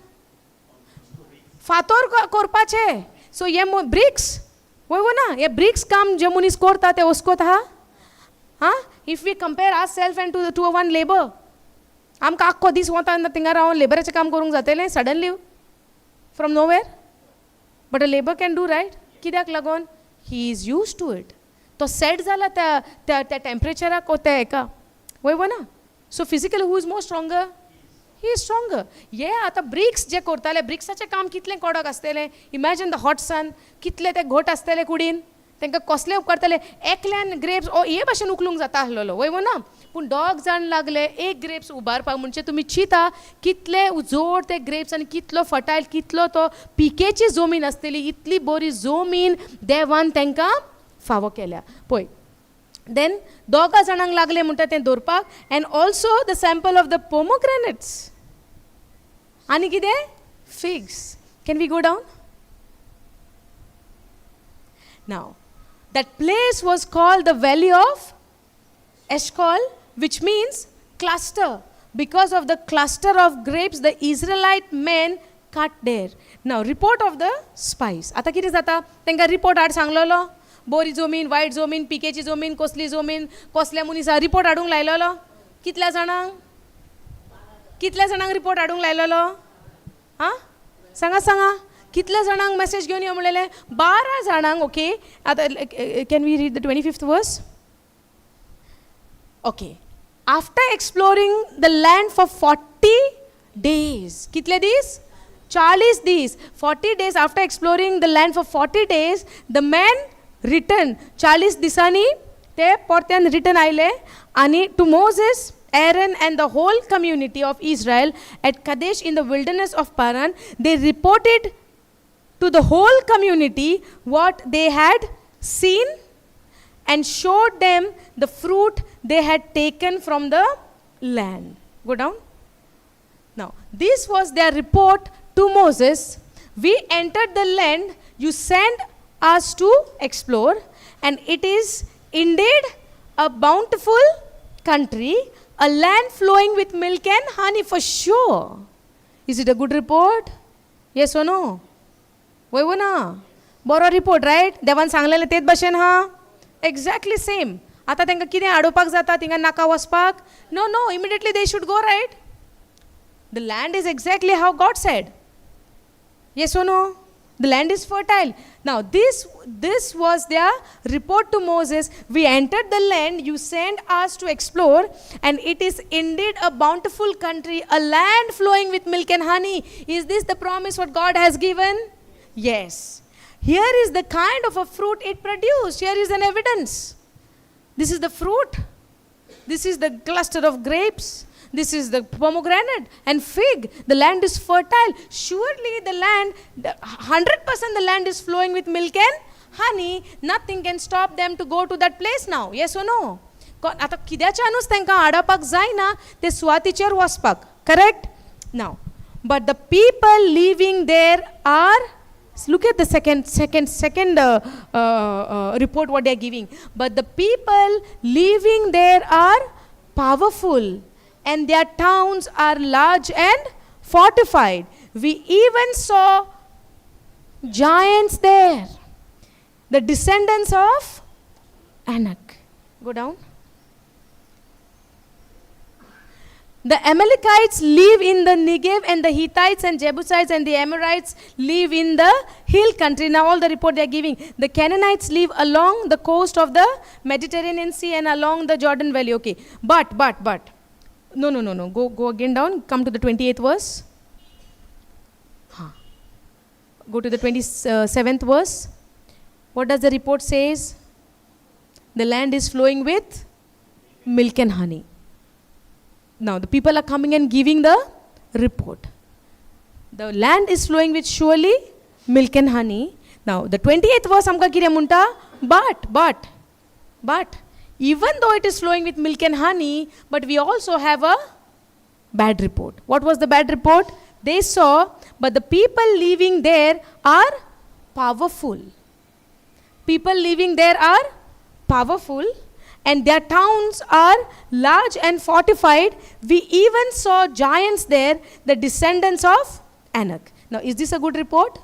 फातोर करपाचे. सो हे ब्रिक्स वय वो ना, हे ब्रिक्स काम जे मनीस करता ते ओस्कोत आहा. हां, if we compare our self and to a one labour, आमकां आख्खो दीस वता थिंगा रावन लेबराचें काम करूंक जातलें suddenly from nowhere? But a labour can do, right? कित्याक लागून? He is used to it. तो सेट जाला त्या टेम्परेचराक, त्या हेका. वय वो ना? So physically, who is more stronger? He is stronger. हे आतां ब्रिक्स जे करताले, ब्रिक्साचें काम कितलें कडक आसतलें. Imagine the hot sun. कितले ते घट आसतले कुडीन. तांकां कसले उपकारतले? एकल्यान ग्रेप्स हे भाशेन उखलूंक जाता आसलेलो. वय वो ना? पूण दोग जाण लागले एक ग्रेप्स उबारपाक. म्हणजे तुमी चिंता कितले जोड ते ग्रेप्स आनी कितलो फर्टायल, कितलो तो पिकेची जमीन आसतली. इतली बरी जमीन देवान तांकां फावो केल्या पळय. देन दोगां जाणांक लागले म्हणटा तें दवरपाक. And also the sample of the pomegranates आनी कितें, figs. Can we go down now? That place was called the Valley of Eshcol, which means cluster, because of the cluster of grapes the Israelite men cut there. Now, report of the spies. आतां कितें जाता? तांकां report हाड सांगलेलो. बरी जमीन, वायट जमीन, पिकेची जमीन, कसली जमीन, कसल्या मनीसा रिपोर्ट हाडूंक लायलेलो. कितल्या जाणांक, कितल्या जाणांक रिपोर्ट हाडूंक लायलेलो? आं, सांगा, सांगा. कितल्या जाणांक मॅसेज घेवन यो म्हणलेलें? 12 जाणांक. ओके, आतां can we read the 25th verse? Okay. After exploring the land for 40 days. कितले दीस? 40 दीस. 40 days. After exploring the land for 40 days, the men return. 40 दिसांनी ते परत्यान रिटर्न आयले आनी to Moses, Aaron and the whole community of Israel at Kadesh in the wilderness of Paran. They reported to the whole community what they had seen and showed them the fruit they had taken from the land. Go down. Now, this was their report to Moses. "We entered the land you sent us to explore, and it is indeed a bountiful country, a land flowing with milk and honey for sure." Is it a good report? Yes or no? वय वो ना? बरो report, right? देवान सांगलेलें तेच भशेन हा, exactly same. आतां तांकां कितें आडोवपाक जाता थिंगा नाका वचपाक? No, immediately they should go, right? The land is exactly how God said. Yes or no? The land is fertile. Now this was their report to Moses. We entered the land you sent us to explore, and it is indeed a bountiful country, a land flowing with milk and honey. Is this the promise what God has given? Yes. Here is the kind of a fruit it produced. Here is an evidence. This is the fruit. This is the cluster of grapes. This is the pomegranate and fig. The land is fertile. Surely the land, 100% the land is flowing with milk and honey. Nothing can stop them to go to that place now. Yes or no? आतां कित्याच्यानूच तांकां आडावपाक जायना ते सुवातीचेर वचपाक. Correct? Now, but the people living there are, look at the second report what they are giving. But the people living there are powerful, and their towns are large and fortified. We even saw giants there, the descendants of Anak. Go down. The Amalekites live in the Negev, and the Hittites and Jebusites and the Amorites live in the hill country. Now all the report they are giving. The Canaanites live along the coast of the Mediterranean Sea and along the Jordan Valley. Okay. But. No. Go again down. Come to the 28th verse. Huh. Go to the 27th verse. What does the report says? The land is flowing with milk and honey. Now the people are coming and giving the report. The land is flowing with surely milk and honey. Now the 28th verse amka कितें म्हणटा? But even though it is flowing with milk and honey, but we also have a bad report. What was the bad report? They saw, but the people living there are powerful. People living there are powerful, and their towns are large and fortified. We even saw giants there, the descendants of Anak. Now, is this a good report?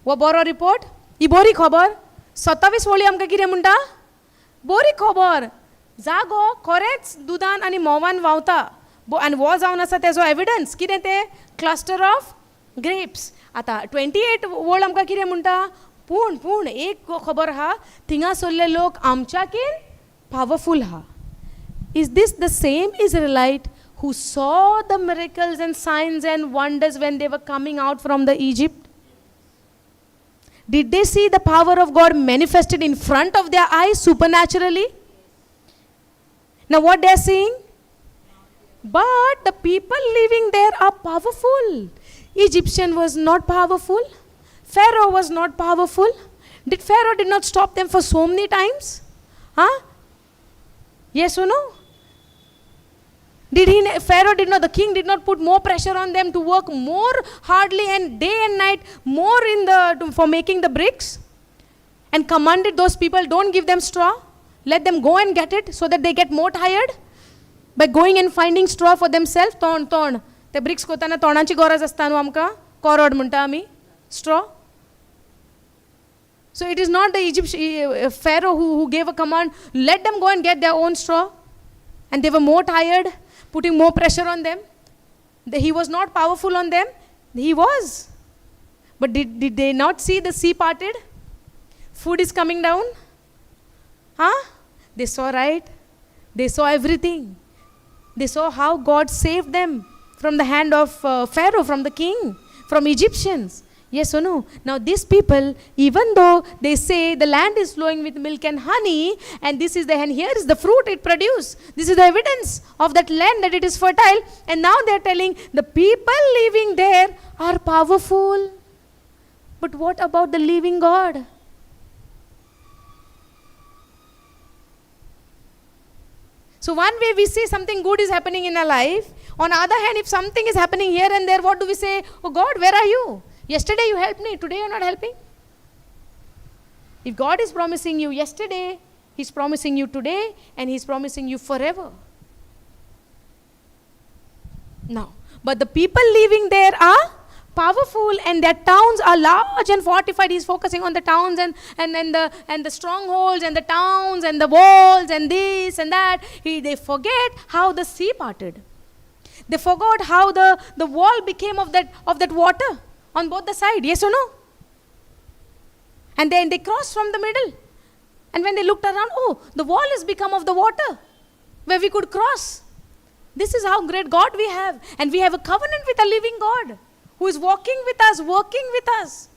हो बरो report? ही बरी खबर? 27 वळी आमकां कितें म्हणटा? बरी खबर. जागो खरेंच दुदान आनी म्होंवान व्हांवता, आनी हो जावन आसा तेजो एविडन्स कितें तें? Cluster of grapes. आतां 28 वळ आमकां कितें म्हणटा? पूण पूण एक खबर आहा, थिंगासरले लोक आमच्याकीन powerful ha. Is this the same Israelite who saw the miracles and signs and wonders when they were coming out from the Egypt? Did they see the power of God manifested in front of their eyes supernaturally? Now what they are seeing? But the people living there are powerful. Egyptian was not powerful. Pharaoh was not powerful. Did Pharaoh did not stop them for so many times? Huh? Yes or no? Did he, Pharaoh did not, the king did not put more pressure on them to work more hardly and day and night more in the, for making the bricks? And commanded those people, don't give them straw. Let them go and get it so that they get more tired by going and finding straw for themselves. तोंड तोंड ते bricks कोताना तोंडाची गरज आसता न्हू आमकां, कोरड म्हणटा आमी, straw. So it is not the Egyptian Pharaoh who gave a command, let them go and get their own straw. And they were more tired, putting more pressure on them. He was not powerful on them. He was. But did they not see the sea parted? Food is coming down. Huh? They saw, right? They saw everything. They saw how God saved them from the hand of Pharaoh, from the king, from Egyptians. Yes or no? Now these people, even though they say the land is flowing with milk and honey, and this is the, and here is the fruit it produced. This is the evidence of that land that it is fertile. And now they are telling the people living there are powerful. But what about the living God? So one way we see something good is happening in our life. On the other hand, if something is happening here and there, what do we say? Oh God, where are you? Yesterday you helped me, today you are not helping. If God is promising you yesterday, He's promising you today, and He's promising you forever. Now, but the people living there are powerful, and their towns are large and fortified. He's focusing on the towns and the strongholds and the towns and the walls and this and that. They forget how the sea parted. They forgot how the wall became of that water on both the side. Yes or no? And then they crossed from the middle. And when they looked around, oh, the wall has become of the water where we could cross. This is how great God we have. And we have a covenant with a living God who is walking with us, working with us,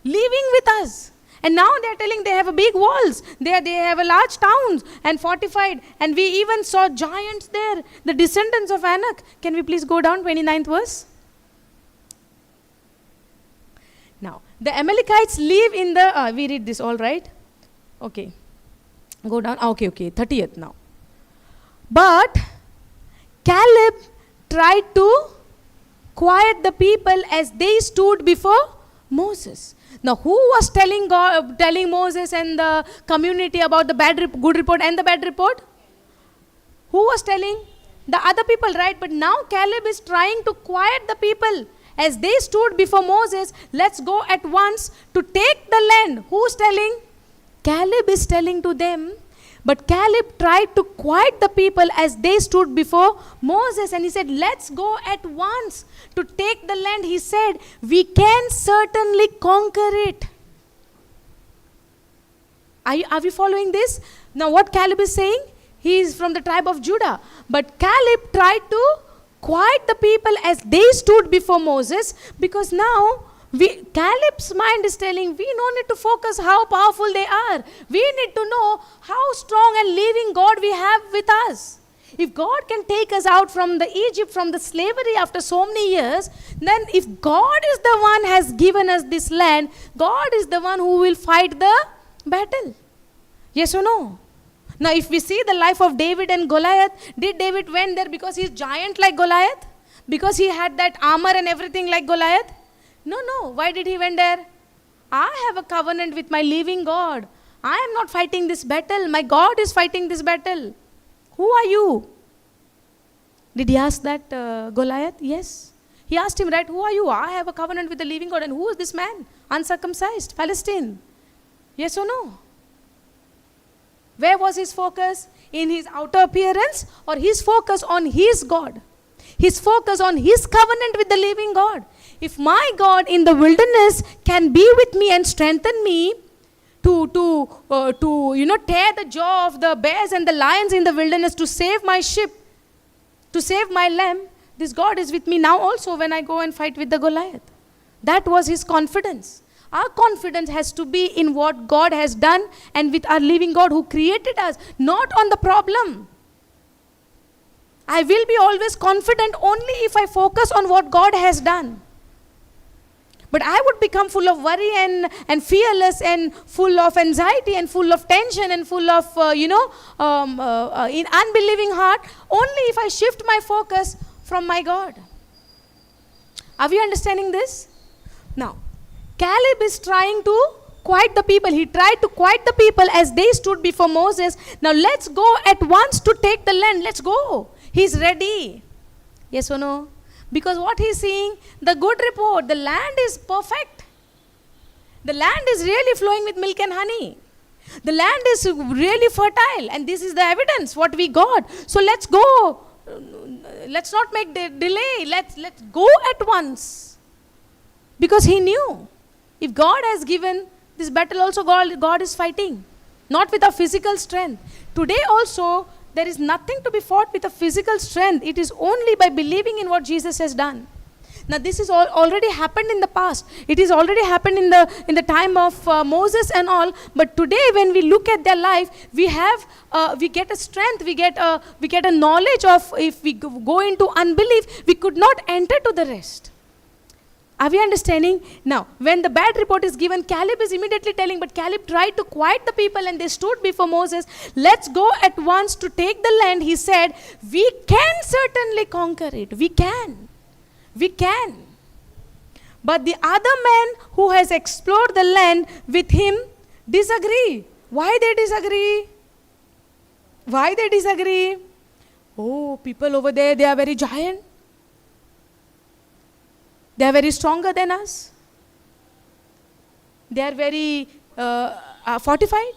living with us. And now they are telling they have a big walls. They have a large towns and fortified. And we even saw giants there, the descendants of Anak. Can we please go down 29th verse? Now, the Amalekites live in the... we read this all, right? Okay. Go down. Okay, 30th now. But Caleb tried to quiet the people as they stood before Moses. Now, who was telling God, telling Moses and the community about the good report and the bad report? Who was telling? The other people, right? But now Caleb is trying to quiet the people. As they stood before Moses, let's go at once to take the land. Who's telling? Caleb is telling to them. But Caleb tried to quiet the people as they stood before Moses. And he said, let's go at once to take the land. He said, we can certainly conquer it. Are we following this? Now what Caleb is saying? He is from the tribe of Judah. But Caleb tried to quiet the people as they stood before Moses, because now Caleb's mind is telling, we no need to focus how powerful they are. We need to know how strong and living God we have with us. If God can take us out from the Egypt, from the slavery after so many years, then if God is the one has given us this land, God is the one who will fight the battle. Yes or no? Now, if we see the life of David and Goliath, did David went there because he's giant like Goliath? Because he had that armor and everything like Goliath? No, no. Why did he went there? I have a covenant with my living God. I am not fighting this battle. My God is fighting this battle. Who are you? Did he ask that Goliath? Yes. He asked him, right? Who are you? I have a covenant with the living God. And who is this man? Uncircumcised, Philistine. Yes or no? Where was his focus? In his outer appearance or his focus on his God? His focus on his covenant with the living God. If my God in the wilderness can be with me and strengthen me to tear the jaw of the bears and the lions in the wilderness to save my sheep, to save my lamb, this God is with me now also when I go and fight with the Goliath. That was his confidence. Our confidence has to be in what God has done and with our living God who created us, not on the problem. I will be always confident only if I focus on what God has done. But I would become full of worry and fearless and full of anxiety and full of tension and full of, in unbelieving heart only if I shift my focus from my God. Are we understanding this? Now, Caleb is trying to quiet the people. He tried to quiet the people as they stood before Moses. Now let's go at once to take the land. Let's go. He's ready. Yes or no? Because what he's seeing, the good report, the land is perfect. The land is really flowing with milk and honey. The land is really fertile. And this is the evidence, what we got. So let's go. Let's not make the delay. Let's go at once. Because he knew, if God has given this battle also, God is fighting. Not with our physical strength. Today also, there is nothing to be fought with a physical strength. It is only by believing in what Jesus has done. Now this is all already happened in the past. It is already happened in the time of Moses and all. But today, when we look at their life, we have we get a strength, we get a knowledge of if we go into unbelief, we could not enter to the rest. Are we understanding? Now, when the bad report is given, Caleb is immediately telling, but Caleb tried to quiet the people and they stood before Moses. Let's go at once to take the land. He said, we can certainly conquer it. We can. We can. But the other man who has explored the land with him disagree. Why they disagree? Why they disagree? Oh, people over there, they are very giant. They are very stronger than us. They are very fortified.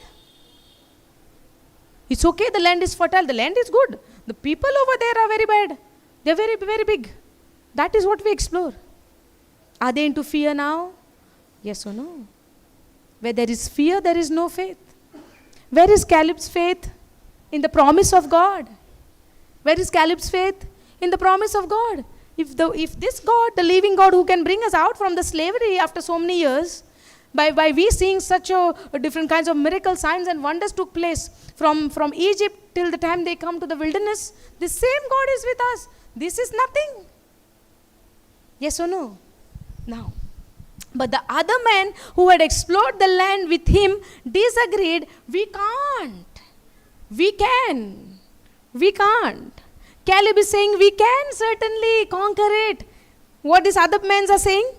It's okay, the land is fertile, the land is good. The people over there are very bad. They are very, very big. That is what we explore. Are they into fear now? Yes or no? Where there is fear, there is no faith. Where is Caleb's faith? In the promise of God. Where is Caleb's faith? In the promise of God. If this God, the living God who can bring us out from the slavery after so many years, by we seeing such a different kinds of miracle signs and wonders took place from Egypt till the time they come to the wilderness, the same God is with us. This is nothing. Yes or no? Now, but the other man who had explored the land with him disagreed. We can't. We can. We can't. Caleb is saying we can certainly conquer it. What these other men are saying?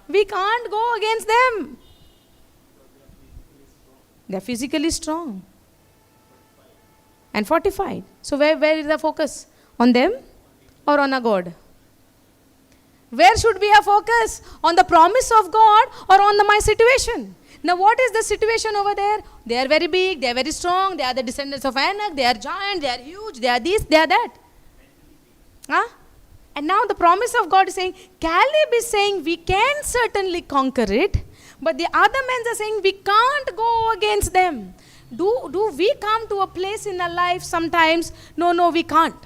We can't go against them. They are physically strong and fortified. So where is the focus? On them or on a God? Where should be our focus? On the promise of God or on my situation? Now what is the situation over there? They are very big, they are very strong, they are the descendants of Anak, they are giant, they are huge, they are this, they are that. Huh? And now the promise of God is saying, Caleb is saying we can certainly conquer it, but the other men are saying we can't go against them. Do we come to a place in our life sometimes? No, we can't.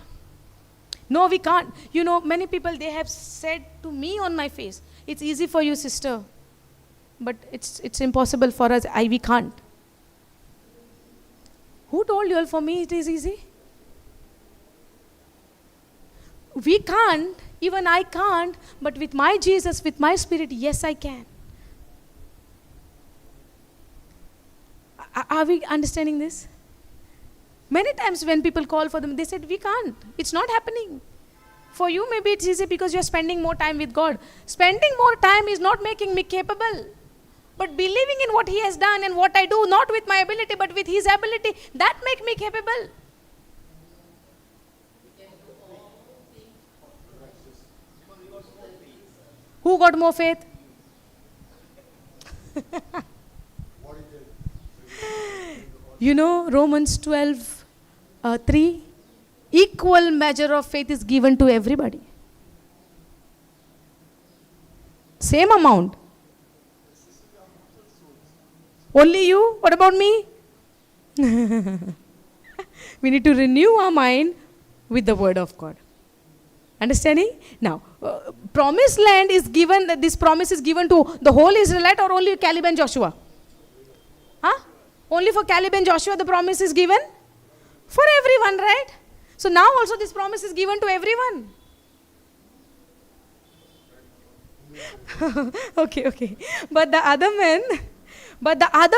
No, we can't. You know, many people, they have said to me on my face, it's easy for you, sister, but it's impossible for us. We can't. Who told you all for me it is easy? We can't, even I can't, but with my Jesus, with my spirit, yes, I can. Are we understanding this? Many times when people call for them, they said, we can't. It's not happening. For you, maybe it's easy because you're spending more time with God. Spending more time is not making me capable. But believing in what He has done and what I do, not with my ability, but with His ability, that makes me capable. Who got more faith? You know, Romans 12:3, equal measure of faith is given to everybody. Same amount. Only you? What about me? We need to renew our mind with the word of God. Understanding? Now, promised land is given, this promise is given to the whole Israelite or only Caleb and Joshua? Huh? Only for Caleb and Joshua the promise is given? For everyone, right? So now also this promise is given to everyone. Okay. But the other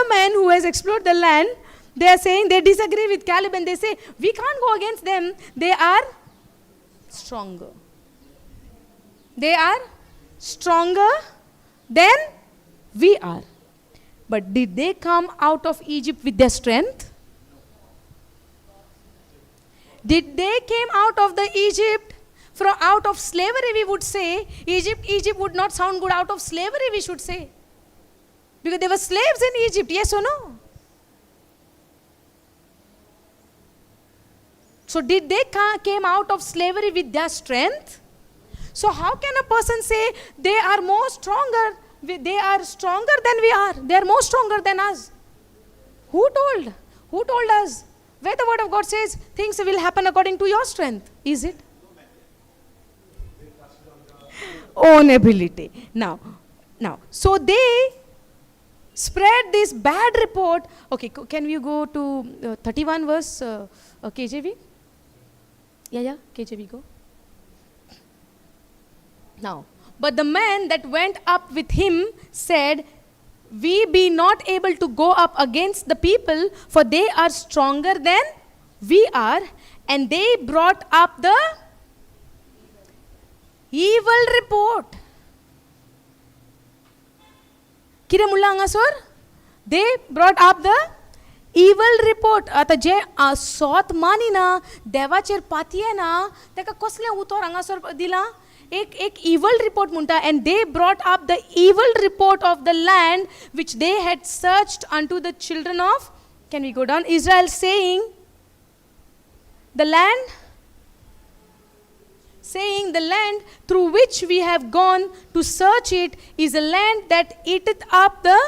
man who has explored the land, they are saying they disagree with Caleb and they say, we can't go against them. They are stronger. They are stronger than we are. But did they come out of Egypt with their strength? Did they came out of the Egypt from out of slavery, we would say. Egypt would not sound good. Out of slavery, we should say. Because they were slaves in Egypt, yes or no? So did they came out of slavery with their strength? So how can a person say they are more stronger? They are stronger than we are. They are more stronger than us. Who told? Who told us? Where the word of God says things will happen according to your strength. Is it? Own ability. Now, so they spread this bad report. Okay, can we go to 31 verse KJV? Yeah, KJV go. Now, but the man that went up with him said, we be not able to go up against the people, for they are stronger than we are. And they brought up the evil report. कितें म्हणलां हांगासर? They brought up the evil report. आतां जे सोत मानिना, देवाचेर पातयेना, ताका कसलें उतर हांगासर दिलां? एक evil report म्हणटा. And they brought up the evil report of the land which they had searched unto the children of, can we go down, Israel, saying the land, saying the land through which we have gone to search it is a land that eateth up the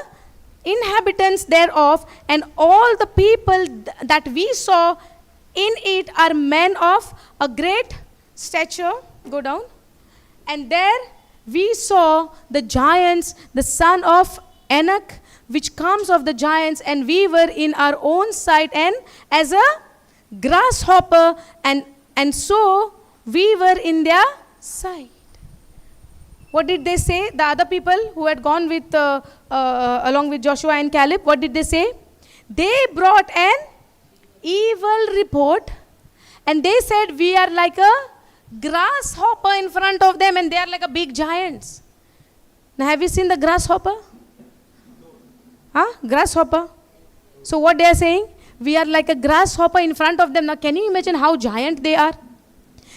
inhabitants thereof, and all the people that we saw in it are men of a great stature. Go down. And there we saw the giants, the son of Anak, which comes of the giants, and we were in our own sight and as a grasshopper, and so we were in their sight. What did they say? The other people who had gone with along with Joshua and Caleb, what did they say? They brought an evil report, and they said, we are like a grasshopper in front of them, and they are like a big giants. Now, have you seen the grasshopper? Huh? Grasshopper. So what they are saying? We are like a grasshopper in front of them. Now, can you imagine how giant they are?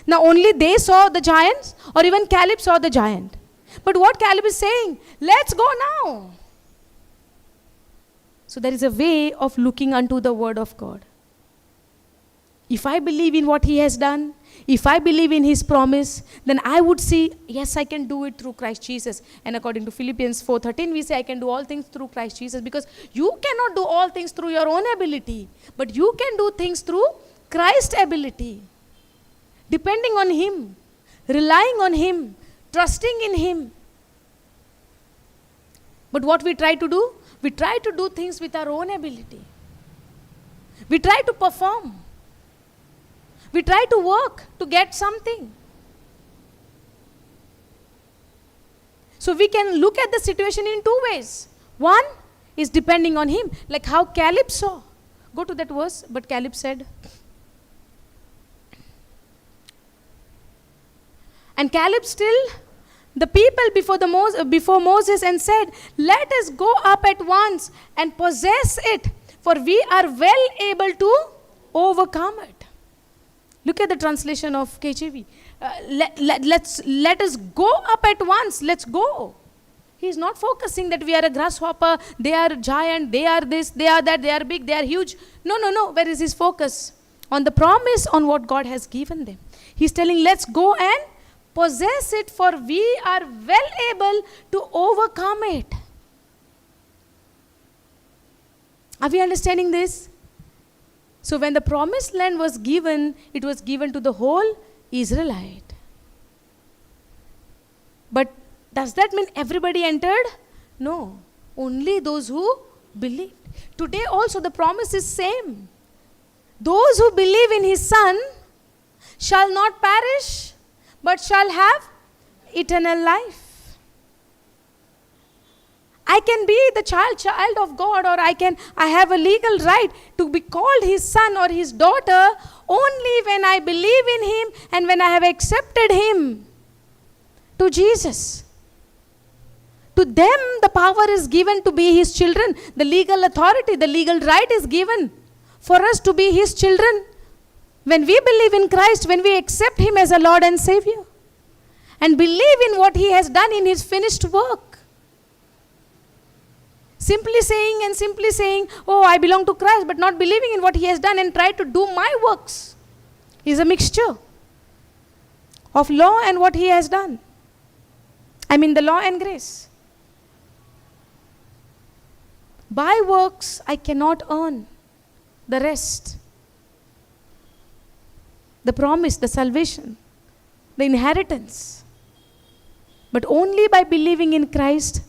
Now, only they saw the giants, or even Caleb saw the giant. But what Caleb is saying, let's go now. So there is a way of looking unto the word of God. If I believe in what he has done, if I believe in his promise, then I would see, yes, I can do it through Christ Jesus. And according to Philippians 4:13, we say, I can do all things through Christ Jesus, because you cannot do all things through your own ability, but you can do things through Christ's ability. Depending on him, relying on him, trusting in him. But what we try to do? We try to do things with our own ability. We try to perform. We try to work to get something. So we can look at the situation in two ways. One is depending on him, like how Caleb saw. Go to that verse, but Caleb said. And Caleb still the people before Moses and said, let us go up at once and possess it, for we are well able to overcome it. Look at the translation of KJV. Let us go up at once. Let's go. He is not focusing that we are a grasshopper, they are giant, they are this, they are that, they are big, they are huge. No, no, no. Where is his focus? On the promise, on what God has given them. He's telling, let's go and possess it, for we are well able to overcome it. Are we understanding this? So when the promised land was given, it was given to the whole Israelite. But does that mean everybody entered? No. Only those who believed. Today also the promise is same. Those who believe in his Son shall not perish, but shall have eternal life. I can be the child of God, or I have a legal right to be called his son or his daughter only when I believe in him and when I have accepted him to Jesus. To them, the power is given to be his children. The legal authority, the legal right is given for us to be his children. When we believe in Christ, when we accept him as a Lord and Savior, and believe in what he has done in his finished work. Simply saying, oh, I belong to Christ, but not believing in what he has done and try to do my works is a mixture of law and what he has done. I mean the law and grace. By works, I cannot earn the rest. The promise, the salvation, the inheritance. But only by believing in Christ,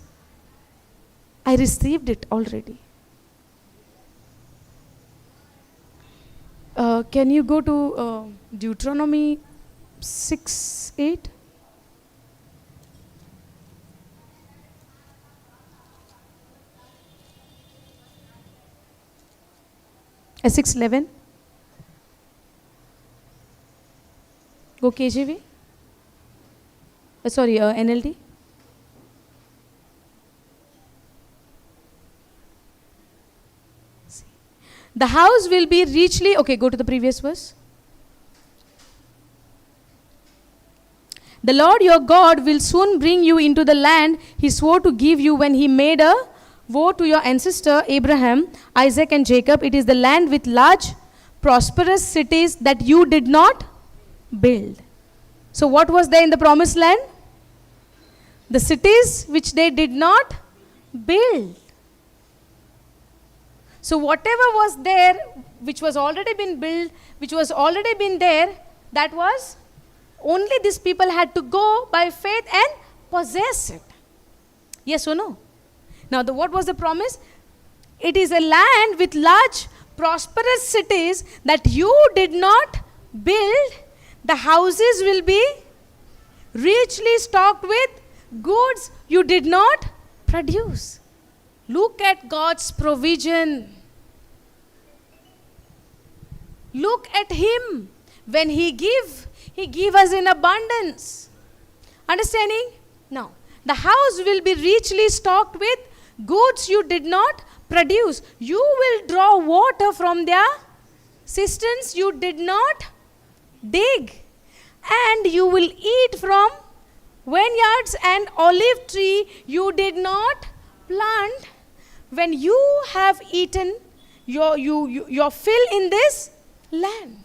I received it already. Can you go to Deuteronomy 6:8? 6:11. Go KJV. Sorry, NLT. See. The house will be richly... Okay, go to the previous verse. The Lord your God will soon bring you into the land he swore to give you when he made a vow to your ancestor Abraham, Isaac and Jacob. It is the land with large, prosperous cities that you did not build. So what was there in the promised land? The cities which they did not build. So whatever was there, which was already been built, which was already been there, that was only these people had to go by faith and possess it. Yes or no? Now, what was the promise? It is a land with large, prosperous cities that you did not build. The houses will be richly stocked with goods you did not produce. Look at God's provision. Look at Him. When He give, He give us in abundance. Understanding? Now, the house will be richly stocked with goods you did not produce. You will draw water from their cisterns you did not dig. And you will eat from vineyards and olive tree you did not plant. When you have eaten your fill in this land.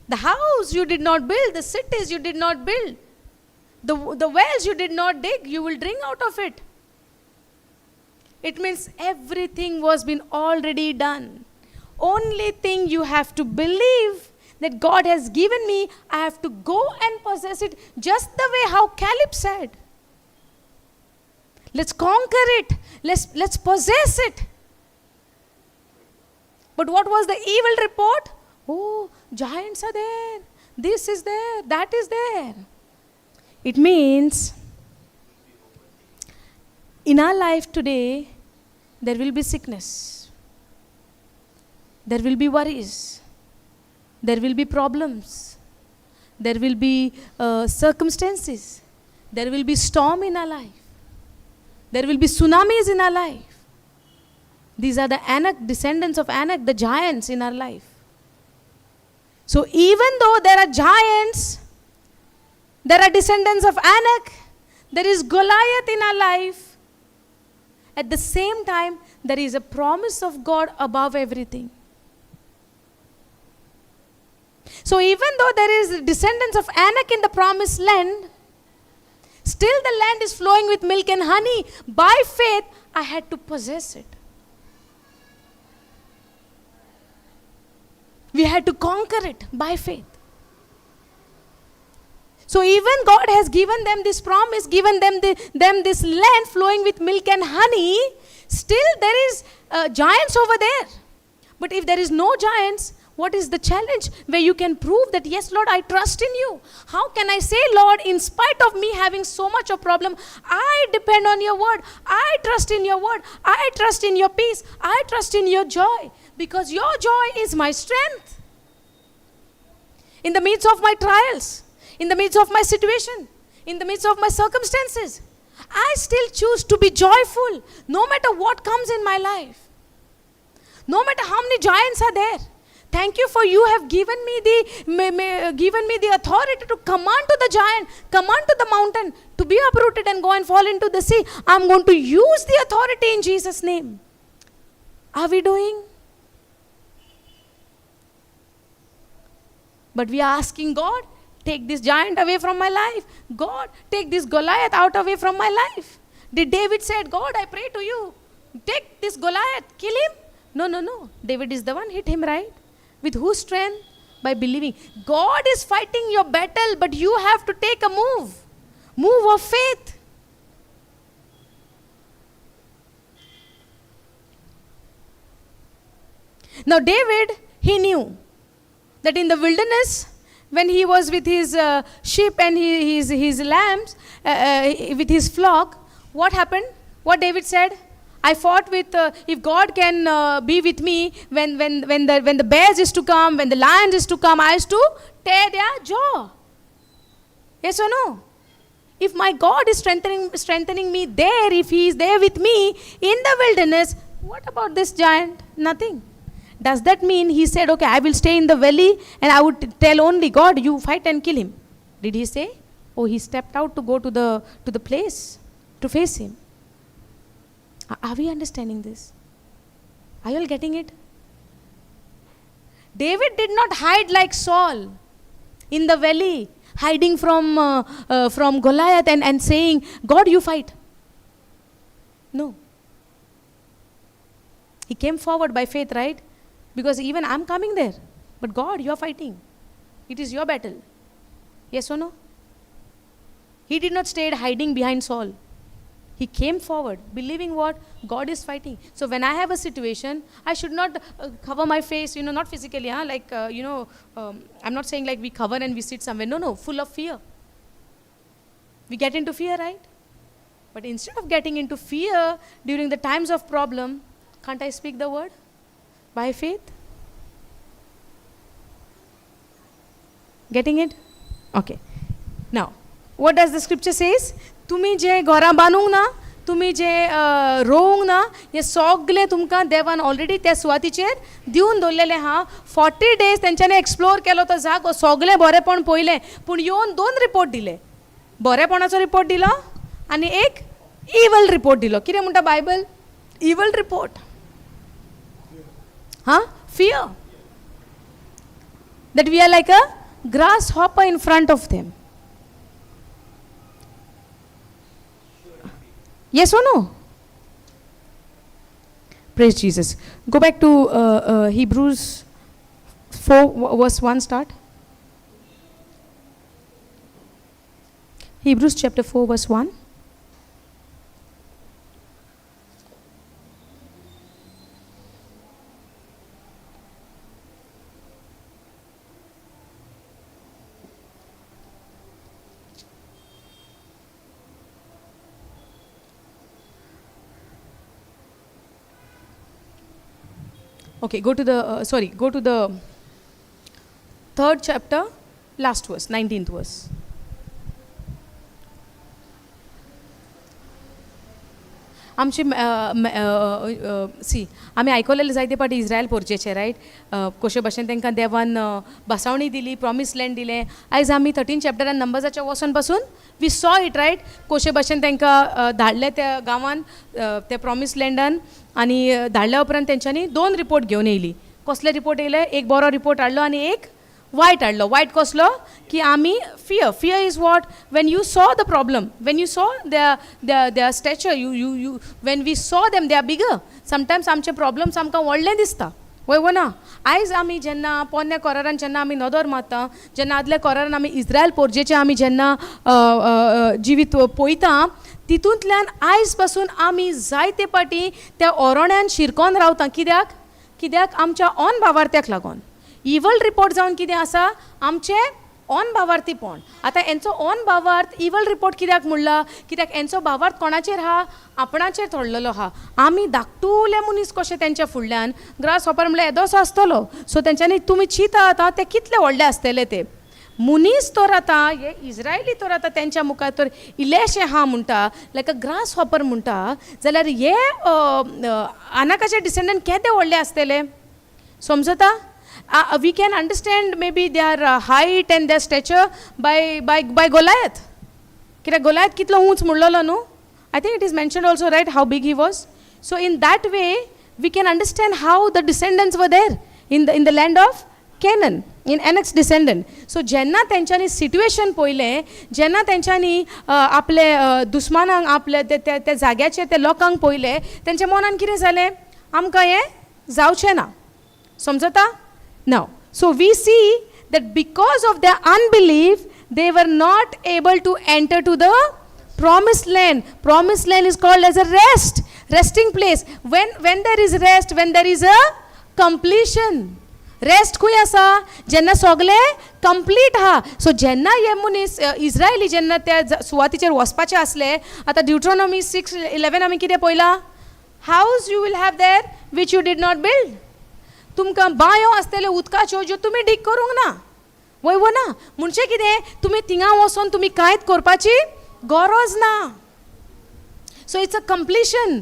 The house you did not build, the cities you did not build, the wells you did not dig, you will drink out of it. It means everything was been already done. Only thing you have to believe that God has given me, I have to go and possess it, just the way how Caleb said. Let's conquer it. Let's possess it. But what was the evil report? Oh, giants are there. This is there. That is there. It means in our life today, there will be sickness. There will be worries. There will be problems. There will be circumstances. There will be storm in our life. There will be tsunamis in our life. These are the Anak, descendants of Anak, the giants in our life. So even though there are giants, there are descendants of Anak, there is Goliath in our life, at the same time, there is a promise of God above everything. So even though there is descendants of Anak in the promised land, still the land is flowing with milk and honey. By faith, I had to possess it. We had to conquer it by faith. So even God has given them this promise, given them, this land flowing with milk and honey, still there is giants over there. But if there is no giants, what is the challenge where you can prove that, yes, Lord, I trust in you? How can I say, Lord, in spite of me having so much of problem, I depend on your word. I trust in your word. I trust in your peace. I trust in your joy, because your joy is my strength. In the midst of my trials, in the midst of my situation, in the midst of my circumstances, I still choose to be joyful no matter what comes in my life. No matter how many giants are there. Thank you for you have given me the authority to command to the giant, command to the mountain, to be uprooted and go and fall into the sea. I'm going to use the authority in Jesus' name. Are we doing? But we are asking God, take this giant away from my life. God, take this Goliath out away from my life. Did David said, God, I pray to you, take this Goliath, kill him? No, no, no. David is the one, hit him, right? With whose strength? By believing. God is fighting your battle, but you have to take a move. Move of faith. Now David, he knew that in the wilderness, when he was with his sheep and his lambs, with his flock, what happened? What David said? I fought with, if God can be with me, when the bears is to come, when the lions is to come, I used to tear their jaw. Yes or no? If my God is strengthening me there, if he is there with me in the wilderness, what about this giant? Nothing. Does that mean he said, okay, I will stay in the valley and I would tell only God, you fight and kill him? Did he say? Oh, he stepped out to go to the place to face him. Are we understanding this? Are you all getting it? David did not hide like Saul in the valley, hiding from Goliath and saying, God, you fight. No. He came forward by faith, right? Because even I am coming there, but God, you are fighting, it is your battle. Yes or no? He did not stayed hiding behind Saul. He came forward, believing what? God is fighting. So when I have a situation, I should not cover my face, not physically, huh? Like, I'm not saying like we cover and we sit somewhere. No, no, full of fear. We get into fear, right? But instead of getting into fear during the times of problem, can't I speak the word by faith? Getting it? Okay. Now, what does the scripture says? तुमी जे घरां बांदूंक ना, तुमी जे रोवंक ना, हें सगलें तुमकां देवान already त्या सुवातीचेर दिवन दवरलेलें आहा. 40 डेज तेंच्यांनी एक्सप्लोर केलो तो जागो, सगलें बरेंपण पळयलें, पूण येवन दोन रिपोर्ट दिले. बरेपणाचो रिपोर्ट दिलो आनी एक इवल रिपोर्ट दिलो. कितें म्हणटा बायबल? Evil report. हां, fear that we are like a grasshopper in front of them. Yes or no? Praise Jesus. Go back to Hebrews 4 verse 1 start. Hebrews chapter 4 verse 1. Okay, go to the third chapter, last verse, 19th verse. आमचे C आमी आयकलेले जायते पाटी Israel पोरचेचे, right? कशे भाशेन तांकां देवान बसावणी दिली, promise land दिलें. आयज आमी 13 चॅप्टरान नंबर्साच्या वचोन पासून we saw it, right? कशे भाशेन तांकां धाडले त्या गांवान, त्या प्रॉमीस लँडान, आनी धाडल्या उपरांत तेंच्यांनी दोन रिपोर्ट घेवन येयली. कसले रिपोर्ट येयले? एक बरो रिपोर्ट हाडलो आनी एक वायट हाडलो. वायट कसलो? की आमी fear. Fear is what? When you saw the problem, when you saw the stature, you you you when we saw them they are bigger. Sometimes आमचे प्रॉब्लम्स आमकां व्हडले दिसता, वय वो ना? आयज आमी जेन्ना पोन्न्या कोरारान जेन्ना आमी नदर मारता, जेन्ना आदल्या कोरारान आमी इस्रायल पोरजेचें आमी जेन्ना जिवीत पळयता, तितूंतल्यान आयज पासून आमी जायते पाटी त्या ओरोण्यान शिरकोन रावता. कित्याक? कित्याक आमच्या ऑन भावार्थ्याक लागून. इवल रिपोर्ट जावन कितें आसा? आमचें ऑन भावार्थीपण. आतां हेंचो ऑन भावार्थ इवल रिपोर्ट कित्याक म्हणला? कित्याक हेंचो भावार्थ कोणाचेर आहा? आपणाचेर थोडलेलो आहा. आमी धाकटुले मनीस कशे तेंच्या फुडल्यान, ग्रास हॉपर म्हणल्यार येदोसो आसतलो. सो तेंच्यांनी तुमी चिंता आतां ते कितले व्हडले आसतले ते मनीस तर आतां हे इस्रायली तर आतां तेंच्या मुखार तर इल्लेशें आहा म्हणटा, लायक अ ग्रास हॉपर म्हणटा, जाल्यार हे आनाकाचे डिसेंडंट केदे व्हडले आसतले? समजता? We can understand maybe their height and their stature by Goliath. कित्याक गोलायत कितलो उंच म्हणलेलो न्हू? I think it is mentioned also, right, how big he was. So in that way we can understand how the descendants were there in the land of Canaan, in Anak's descendant. So जेन्ना तेंच्यांनी situation पळयलें, जेन्ना तेंच्यांनी आपले दुस्मानांक, आपले त्या जाग्याचेर त्या लोकांक पळयलें, तेंच्या मनान कितें जालें? आमकां हें जावचें ना. समजता? Now, so we see that because of their unbelief, they were not able to enter to the promised land. Promised land is called as a rest, resting place. When there is rest, when there is a completion. Rest खंय आसा? जेन्ना सगलें complete आहा. So जेन्ना हे मनीस इस्रायली जेन्ना त्या सुवातीचेर वचपाचे आसले, आतां ड्युट्रोनॉमी 6:11 आमी कितें पळयलां? House you will have there which you did not build. तुमकां बांयो आसतल्यो उदकाच्यो ज्यो तुमी डीग करूंक ना, वय वो ना? म्हणजे कितें? तुमी थिंगा वचोन तुमी कांयच करपाची गरज ना. So it's a completion.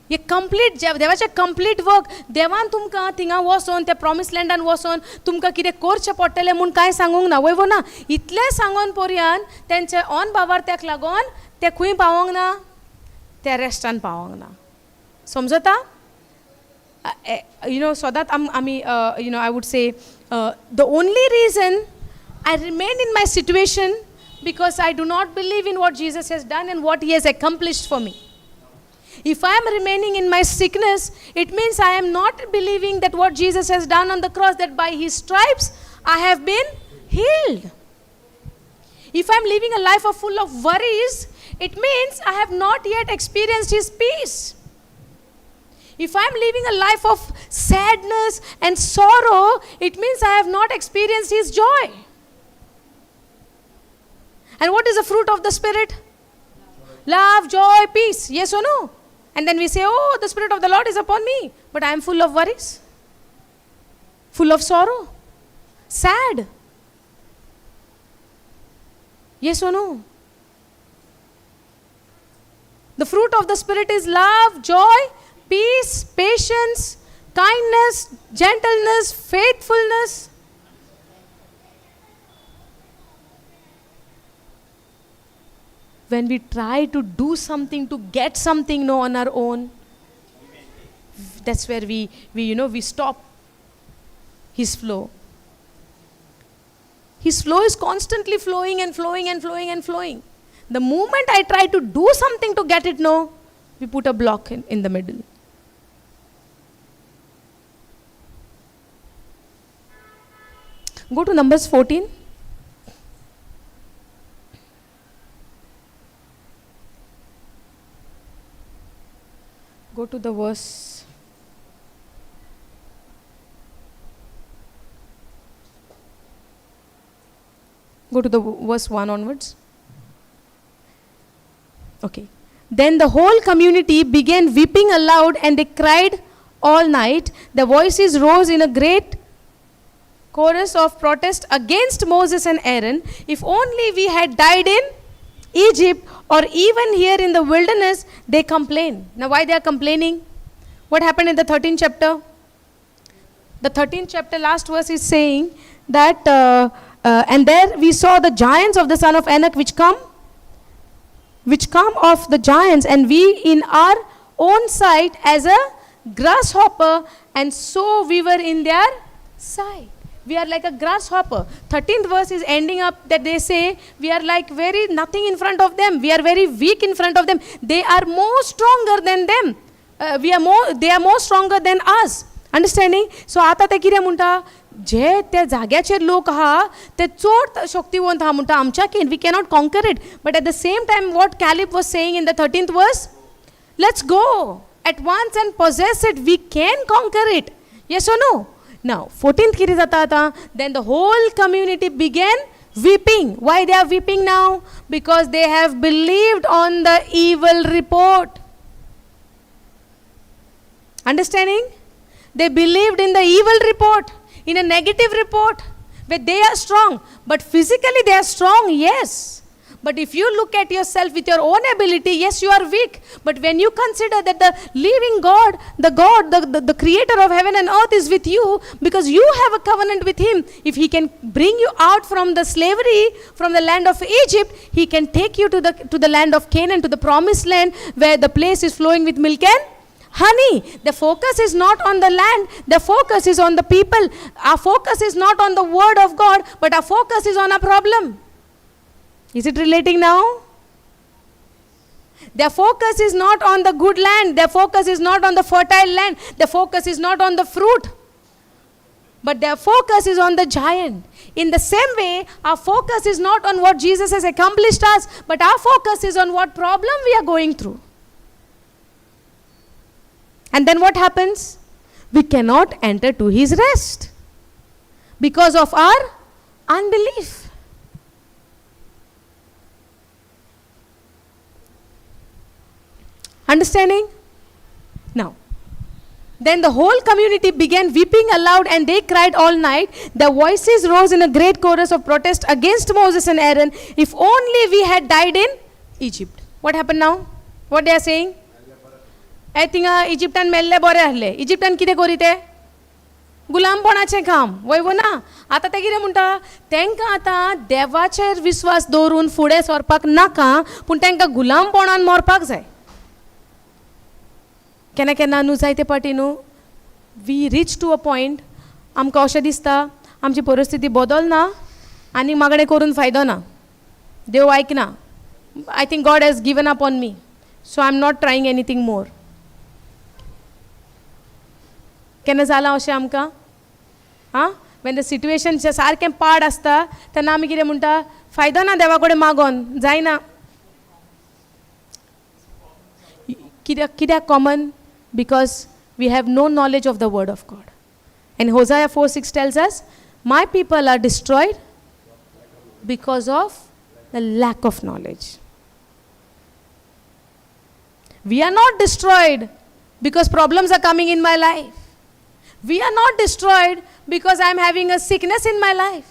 हे कंप्लीट देवाचें कंप्लीट वर्क. देवान तुमकां थिंगा वचोन त्या प्रॉमीस लँडान वचोन तुमकां कितें करचें पडटलें म्हूण कांय सांगूंक ना, वय वो ना? इतलें सांगोन पर्यान तेंचे ऑन भावार्थ्याक लागोन ते खंय पावोंक ना? त्या रेस्टान पावोंक ना. समजता? You know, सदांच आमी you know, I would say the only reason I remain in my situation because I do not believe in what Jesus has done and what he has accomplished for me. If I am remaining in my sickness, it means I am not believing that what Jesus has done on the cross, that by his stripes I have been healed. If I am living a life of full of worries, it means I have not yet experienced his peace. If I am living a life of sadness and sorrow, it means I have not experienced his joy. And what is the fruit of the Spirit? Love, joy, peace. Yes or no? And then we say, oh, the Spirit of the Lord is upon me. But I am full of worries, full of sorrow, sad. Yes or no? The fruit of the Spirit is love, joy, peace, patience, kindness, gentleness, faithfulness. When we try to do something to get something, no, on our own, that's where we stop his flow. His flow is constantly flowing and flowing and flowing and flowing. The moment I try to do something to get it, no, we put a block in the middle. Go to Numbers 14. Go to the verse. Go to the verse 1 onwards. Okay. Then the whole community began weeping aloud, and they cried all night. The voices rose in a great chorus of protest against Moses and Aaron. If only we had died in Egypt or even here in the wilderness, they complain. Now why they are complaining? What happened in the 13th chapter? The 13th chapter last verse is saying that, and there we saw the giants of the son of Anak which come of the giants, and we in our own sight as a grasshopper, and so we were in their sight. We are like a grasshopper. 13th verse is ending up that they say we are like very nothing in front of them. We are very weak in front of them. They are more stronger than them. They are more stronger than us. Understanding? So आता ते कितें म्हणटा, जे त्या जाग्याचेर लोक आहा ते चड शक्तिवंत आहा म्हणटा आमच्या can we cannot conquer it. But at the same time what Caleb was saying in the 13th verse, let's go at once and possess it. We can conquer it. Yes or no? Now, 14th कितें जाता आतां? Then the whole community began weeping. Why they are weeping now? Because they have believed on the evil report. Understanding? They believed in the evil report, in a negative report, where they are strong. But physically they are strong, yes. But if you look at yourself with your own ability, yes, you are weak. But when you consider that the living God, the God, the creator of heaven and earth is with you, because you have a covenant with him. If he can bring you out from the slavery, from the land of Egypt, he can take you to the land of Canaan, to the promised land, where the place is flowing with milk and honey. The focus is not on the land, the focus is on the people. Our focus is not on the word of God, but our focus is on our problem. Is it relating now? Their focus is not on the good land. Their focus is not on the fertile land. Their focus is not on the fruit. But their focus is on the giant. In the same way, our focus is not on what Jesus has accomplished us, but our focus is on what problem we are going through. And then what happens? We cannot enter to his rest because of our unbelief. Understanding? Now, then the whole community began weeping aloud, and they cried all night. Their voices rose in a great chorus of protest against Moses and Aaron. If only we had died in Egypt. What happened now? What they are saying? थिंगा इजिप्टान मेल्ले बरें आहले. इजिप्टान कितें करी ते? गुलामपणाचें काम, वय वो ना? आतां ते कितें म्हणटा, तांकां आतां देवाचेर विस्वास दवरून फुडें सरपाक नाका, पूण तांकां गुलामपणान मरपाक जाय. केन्ना केन्ना न्हू जायते पाटी न्हू we reach to a point, आमकां अशें दिसता आमची परिस्थिती बदलना आनी मागणें करून फायदो ना, देव आयकना. I think God has given up on me. So I am not trying anything more. केन्ना जालां अशें आमकां? आं, when the situation सारकें पाड आसता तेन्ना आमी कितें म्हणटा, फायदो ना देवा कडेन मागोन जायना. कित्याक? कित्याक common? Because we have no knowledge of the word of God. And Hosea 4:6 tells us, my people are destroyed because of the lack of knowledge. We are not destroyed because problems are coming in my life. We are not destroyed because I am having a sickness in my life.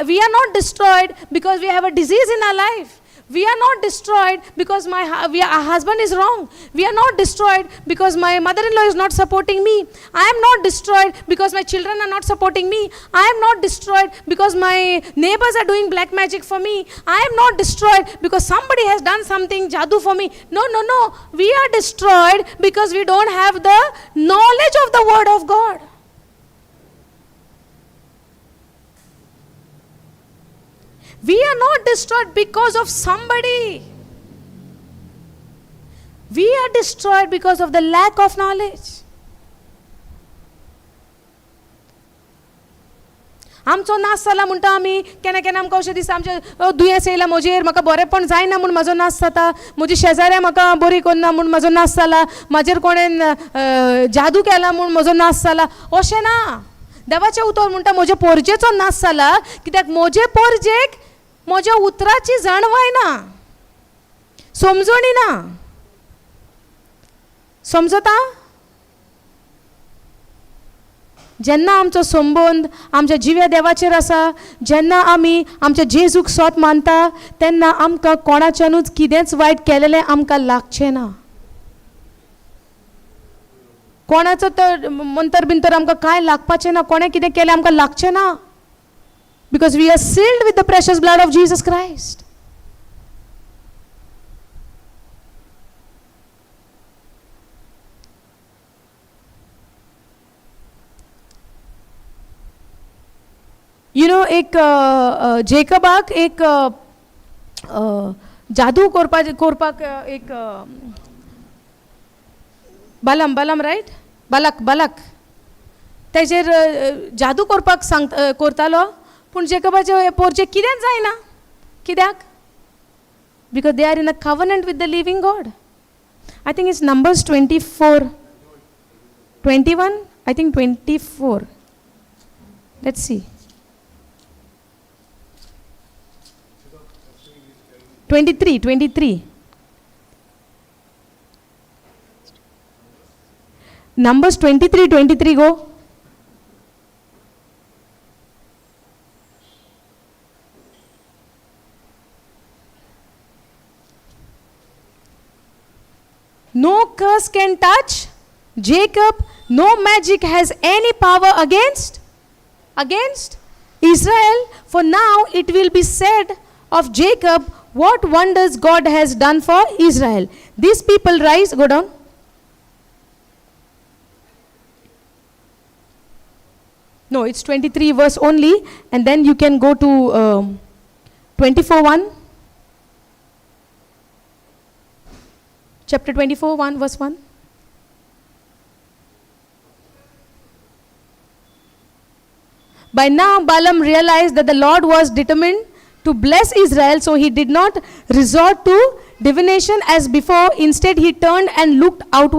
We are not destroyed because we have a disease in our life. We are not destroyed because our husband is wrong. We are not destroyed because my mother-in-law is not supporting me. I am not destroyed because my children are not supporting me. I am not destroyed because my neighbors are doing black magic for me. I am not destroyed because somebody has done something jadoo for me. No, no, no. We are destroyed because we don't have the knowledge of the word of God. We are not destroyed because of somebody. We are destroyed because of the lack of knowledge. आमचो नाश जाला म्हणटा आमी. केन्ना केन्ना आमकां अशें दिसता, आमचें दुयेंस येयलां म्हजेर, म्हाका बरेंपण जायना म्हूण म्हाजो नाश जाता, म्हजी शेजाऱ्या म्हाका बरी करना म्हूण म्हाजो नाश जाला, म्हाजेर कोणेन जादू केला म्हूण म्हजो नाश जाला. अशें ना. देवाचें उतर म्हणटा म्हजे पोरजेचो नाश जाला कित्याक म्हजे पोरजेक म्हज्या उतराची जाणवाय ना, समजणी ना. समजता? जेन्ना आमचो संबंद आमच्या जिव्या देवाचेर आसा, जेन्ना आमी आमच्या जेजूक सोत मानता, तेन्ना आमकां कोणाच्यानूच कितेंच वायट केलेलें आमकां लागचें ना. कोणाचो तर मंतर बिंतर आमकां कांय लागपाचें ना, कोणें कितें केलें आमकां लागचें ना. Because we are sealed with the precious blood of Jesus Christ. You know, एक जेकबाक एक जादू कोरपाक एक बलम, बलम रायट, बालक, बालक तेजेर जादू कोरपाक सांग कोरतालो, पूण जेकबाचे पोरचे कितेंच जायना. कित्याक? Because they are in a covenant with the living God. I think it's Numbers 24, 21, I think 24. Let's see. 23, 23. Numbers 23, 23 go. No curse can touch Jacob. No magic has any power against Israel. For now it will be said of Jacob, what wonders God has done for Israel. These people rise, go down. No, it's 23 verse only, and then you can go to 24:1. Chapter 24, 1, verse 1. By now Balaam realized that the Lord was determined to bless Israel, so he did not resort to divination as before. Instead, he turned and looked out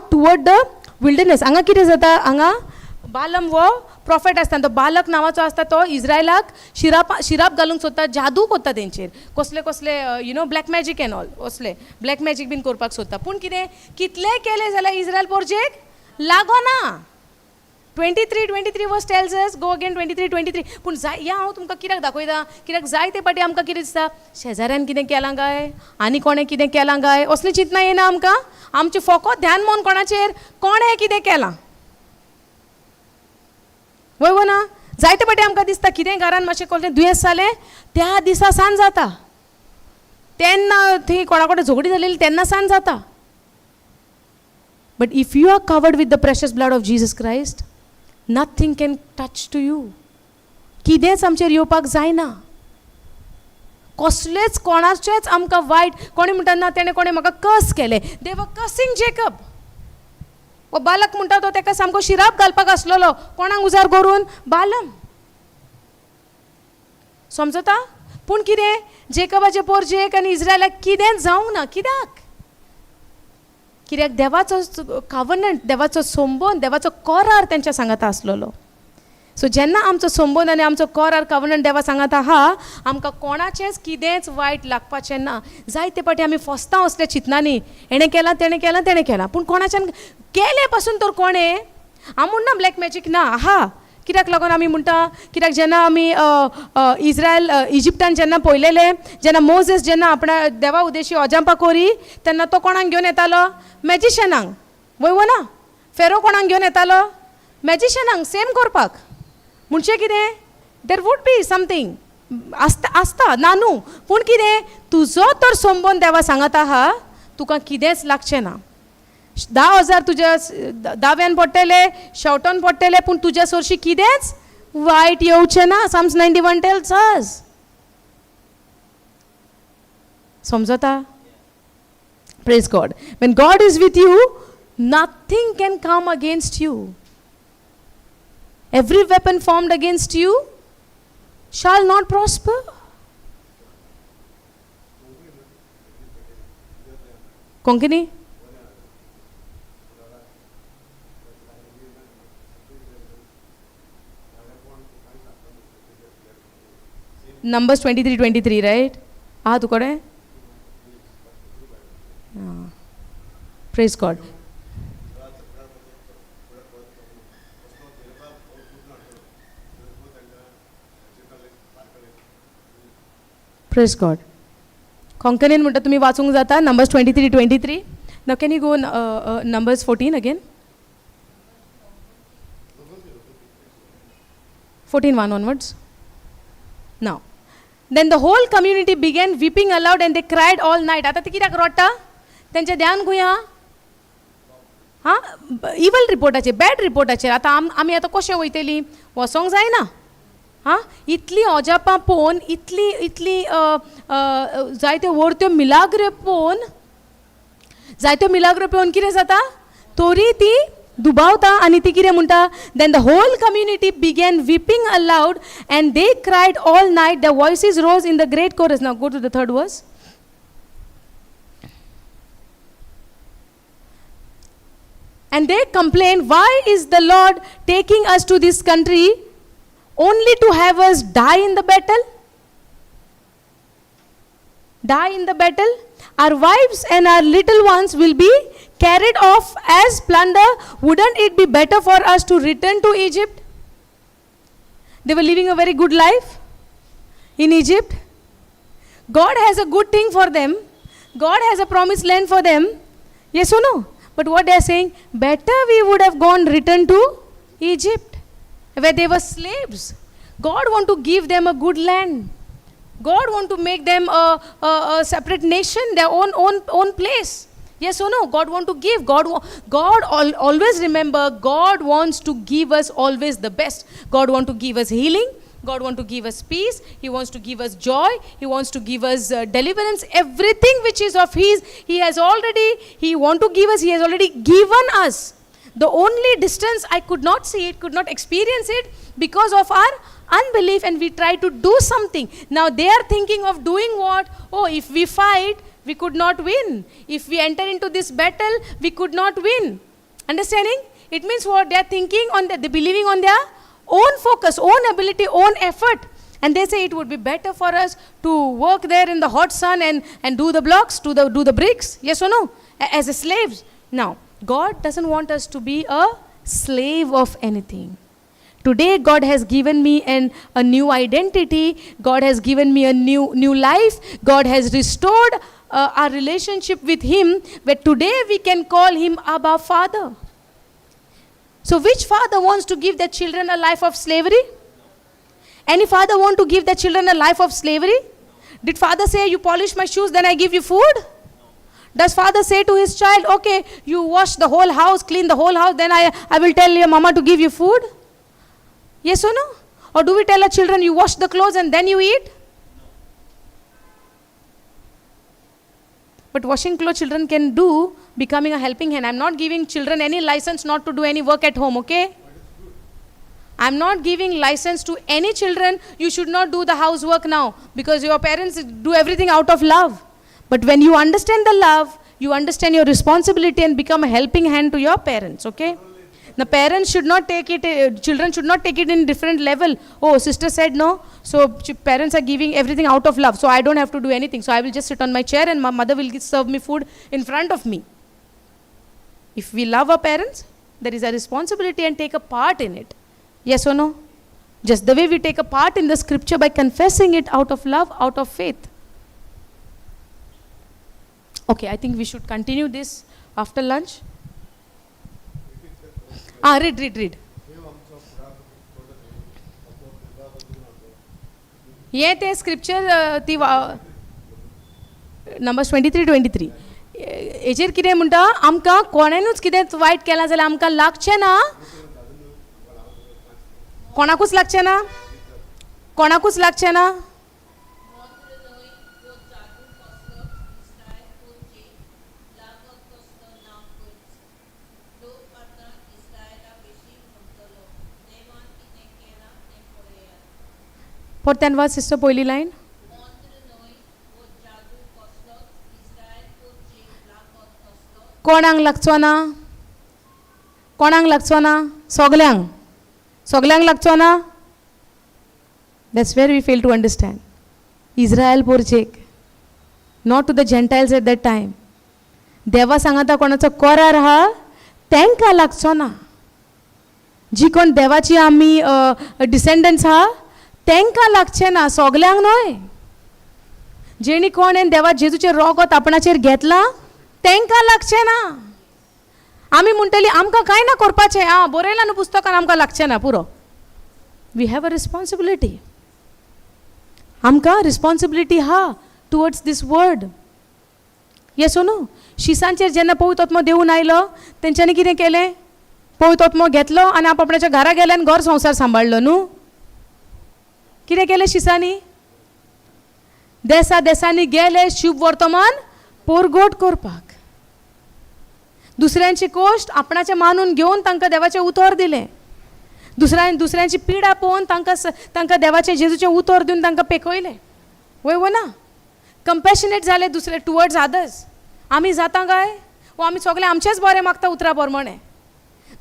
toward the wilderness. Anga कितें जाता? हांगा बालम हो prophet आसता, तो बालक नांवाचो आसता, तो इस्रायलाक शिराप घालूंक सोदता, जादू कोत्ता तेंचेर, कसले कसले you know black magic and all, असले ब्लॅक मॅजीक बीन करपाक सोदता. पूण कितें कितलें केलें जाल्यार Israel पोरजेक लागोना. 23 verse tells us, go again 23, 23. पूण जाय ह्या हांव तुमकां कित्याक दाखयता, कित्याक जायते पाटी आमकां कितें दिसता, शेजाऱ्यान कितें केलां काय, आनी कोणें कितें केलां काय, असलीं चिंतनां येना आमकां. आमचें फोकोत ध्यान मन कोणाचेर, कोणें कितें केलां, वय वो ना. जायते पाटी आमकां दिसता कितें घरान मातशें कसलें दुयेंस जालें, त्या दिसा सान जाता, तेन्ना थंय कोणा कडेन झगडी जालेली तेन्ना सान जाता. But if you are covered with the precious blood of Jesus Christ, nothing can touch to you. कितेंच आमचेर येवपाक जायना. कसलेच कोणाचेच आमकां वायट, कोणी म्हणटा ना तेणें कोणें म्हाका कस केलें. They were cursing Jacob. हो बालक म्हणटा तो तेका सामको शिराप घालपाक आसलेलो, कोणाक उजार करून? बालम. समजता? पूण कितें जेकबाचे पोरजेक आनी इज्रायलाक कितेंच जावंक ना. कित्याक? कित्याक देवाचो कावनंट, देवाचो संबंद, देवाचो करार तेंच्या सांगाता आसलेलो. सो जेन्ना आमचो संबंद आनी आमचो करार कावनंट देवा सांगाता आहा, आमकां कोणाचेंच कितेंच वायट लागपाचें ना. जायते फावटी आमी फसता असल्या चिंतनांनी, हेणें केलां तेणें केलां तेणें केलां, पूण कोणाच्यान केलें पासून तर कोणें हांव म्हणना ब्लॅक मॅजीक ना आहा. कित्याक लागून आमी म्हणटा? कित्याक जेन्ना आमी इज्रायल इजिप्टान जेन्ना पळयलेलें, जेन्ना मोजेस जेन्ना आपणा देवा उदेशी अजांपा कोरी, तेन्ना तो कोणाक घेवन येतालो? मॅजिशनांक. वय वो ना? फेरो कोणाक घेवन येतालो? मॅजिशनांक सेम करपाक. म्हणजे कितें? There would be something आसता, आसता ना न्हू, पूण कितें तुजो तर संबंद देवा सांगत आहा, तुका कितेंच लागचें ना. 10,000 तुज्या दाव्यान पडटले, शेवटोन पडटले, पूण तुज्या सरशी कितेंच वायट येवचें ना. Psalms 91 tells us. समजता? Praise God. When God is with you, nothing can come against you. Every weapon formed against you shall not prosper. Konkani? Numbers 23:23, right? Ah, tu kore? Praise God. Praise God. कोंकणीन म्हणटा तुमी वाचूंक जाता Numbers 23:23. Now can you go Numbers 14 again? 14:1 onwards. Now, then the whole community began weeping aloud and they cried all night. आतां ती कित्याक रडटा? तेंचें ध्यान खंय आहा? हां, इवल रिपोर्टाचेर, बॅड रिपोर्टाचेर. आतां आमी आतां कशें वयतलीं? वचोंक जायना. हां, इतली अजापां पळोवन, इतली इतली जायत्यो वर्त्यो मिलाग्रो पळोवन, जायत्यो मिलाग्रो पळोवन कितें जाता? तरी ती दुबावता आनी ती कितें म्हणटा? Then the whole community began weeping aloud and they cried all night. The voices rose in the great chorus. Now go to the third verse. And they complained, why is the Lord taking us to this country only to have us die in the battle? Die in the battle? Our wives and our little ones will be carried off as plunder. Wouldn't it be better for us to return to Egypt? They were living a very good life in Egypt. God has a good thing for them. God has a promised land for them. Yes or no? But what they are saying, better we would have gone return to Egypt, where they were slaves. God want to give them a good land. God want to make them a separate nation, their own place. Yes or no? God want to give. God always remember, God wants to give us always the best. God want to give us healing. God want to give us peace. He wants to give us joy. He wants to give us deliverance. Everything which is of His, He has already, He want to give us, He has already given us. The only distance I could not see it, could not experience it because of our unbelief, and we try to do something. Now they are thinking of doing what? Oh, if we fight, we could not win. If we enter into this battle, we could not win. Understanding? It means what? They are thinking on, they believing on their own focus, own ability, own effort. And they say it would be better for us to work there in the hot sun and do the blocks, do the bricks. Yes or no? As a slaves. Now, God doesn't want us to be a slave of anything. Today, God has given me a new identity. God has given me a new life. God has restored our relationship with Him, where today we can call Him Abba Father. So which father wants to give their children a life of slavery? Any father want to give their children a life of slavery? Did father say, you polish my shoes, then I give you food? Does father say to his child, okay, you wash the whole house, clean the whole house, then I will tell your mama to give you food? Yes or no? Or do we tell our children, you wash the clothes and then you eat? But washing clothes children can do, becoming a helping hand. I am not giving children any license not to do any work at home, okay? I am not giving license to any children, you should not do the housework now, because your parents do everything out of love. But when you understand the love, you understand your responsibility and become a helping hand to your parents, okay? The parents should not take it, children should not take it in different level. Oh, sister said no, so parents are giving everything out of love, so I don't have to do anything. So I will just sit on my chair and my mother will serve me food in front of me. If we love our parents, there is a responsibility and take a part in it. Yes or no? Just the way we take a part in the scripture by confessing it out of love, out of faith. Okay, I think we should continue this after lunch. Ah, read, read, read. हे ते scripture ती numbers 23:23 हेजेर कितें म्हणटा आमकां कोणेनूच कितें वायट केलां जाल्यार आमकां लागचें ना, कोणाकूच लागचें ना, कोणाकूच लागचें ना. मंत्र न्हय वो जादू कसलोच इस्रायल पोरचेक लागत तसलो ना करचो. लोक आतां इस्रायला विशीं म्हणटलो, देवान कितें केलां तें पळयात. परत्यान वाच सिस्टर पयली लायन. मंत्र न्हय वो जादू कसलोच इस्रायल पोरचेक लागत तसलो कोणाक लागचो ना? कोणाक लागचो ना? सगल्यांक. सगल्यांक लागचो ना? That's where we fail to understand. Israel पोरचेक, not to the Gentiles at that time. देवा सांगाता कोणाचो करार आहा तांकां लागचो ना. जी कोण देवाची आमी डिसेंडंट्स आहा तांकां लागचें ना, सगल्यांक न्हय. जेणी कोणें देवा जेजूचें रोगत आपणाचेर घेतलां तांकां लागचें ना. आमी म्हणटली आमकां कांय ना करपाचें, आं बरयलां न्हू पुस्तकान, आमकां लागचें ना, पुरो. We have a responsibility. आमकां रिस्पॉन्सिबिलिटी आहा towards this word. Yes or no? शिसांचेर जेन्ना पवित्र आत्मो देवून आयलो तेंच्यांनी कितें केलें? पवित्र आत्मो घेतलो आनी आप आपणाच्या घरा गेले आनी घर संवसार सांबाळ्ळो न्हू. कितें केलें शिसांनी? देसा देसांनी गेले शुभ वर्तमान पोरगोट करपाक. दुसऱ्यांची कोश्ट आपणाचें मानून घेवन तांकां देवाचें उतर दिलें. दुसऱ्यांची पिडा पळोवन तांकां देवाचें जेजूचें उतर दिवन तांकां पेखयलें. वय वो ना? कंपेशनेट जाले दुसरे टुवर्ड्स अदर्स. आमी जाता काय वो आमी सगळे आमचेंच बरें मागता उतरा प्रमाणें?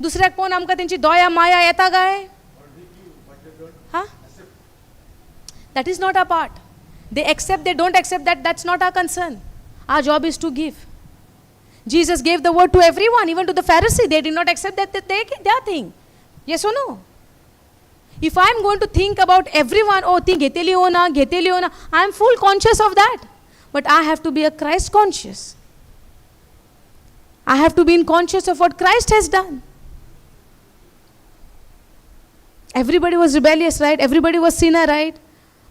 दुसऱ्याक पळोवन आमकां तेंची दया माया येता काय? हा, that is not our part. They accept, they don't accept, that's not our concern. Our job is to give. Jesus gave the word to everyone, even to the Pharisee. They did not accept that their thing. Yes or no? If I am going to think about everyone, oh, ती घेतली हो ना, घेतली हो ना, I am full conscious of that. But I have to be a Christ conscious. I have to be in conscious of what Christ has done. Everybody was rebellious, right? Everybody was sinner, right?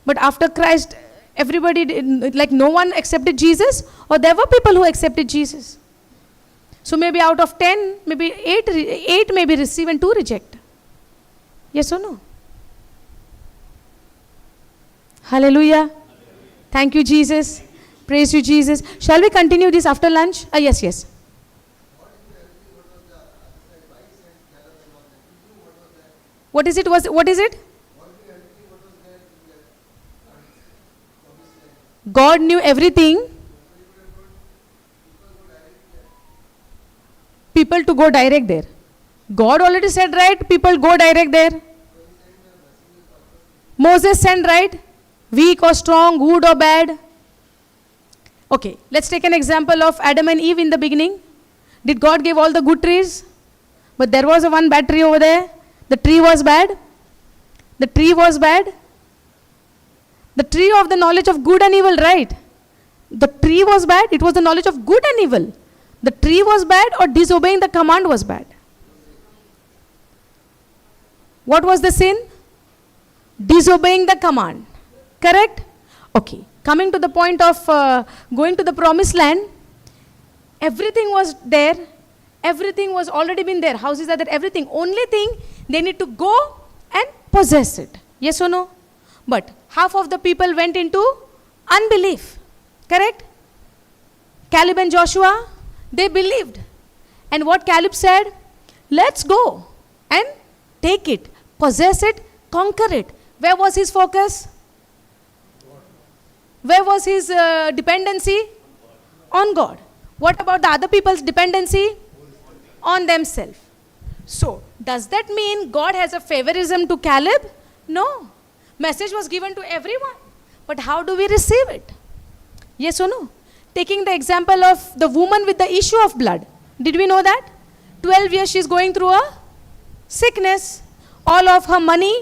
But after Christ, everybody, did, like no one accepted Jesus, or there were people who accepted Jesus. So maybe out of 10, maybe 8 maybe receive and 2 reject. Yes or no? Hallelujah. Thank you, Jesus. Praise you, Jesus. Shall we continue this after lunch? Yes, yes. What is it? What is it? God knew everything. People to go direct there. God already said, right? People go direct there. Moses sent, right? Weak or strong, good or bad. Okay, let's take an example of Adam and Eve in the beginning. Did God give all the good trees? But there was a one bad tree over there. The tree was bad. The tree was bad. The tree of the knowledge of good and evil, right? The tree was bad. It was the knowledge of good and evil. The tree was bad, or disobeying the command was bad? What was the sin? Disobeying the command. Correct? Okay. Coming to the point of going to the promised land, everything was there. Everything was already been there. Houses are there, everything. Only thing, they need to go and possess it. Yes or no? But half of the people went into unbelief. Correct? Caleb and Joshua? They believed. And what Caleb said? Let's go and take it, possess it, conquer it. Where was his focus? Where was his dependency? On God. What about the other people's dependency? On themselves. So, does that mean God has a favorism to Caleb? No. Message was given to everyone. But how do we receive it? Yes or no? Taking the example of the woman with the issue of blood. Did we know that? 12 years she's going through a sickness. All of her money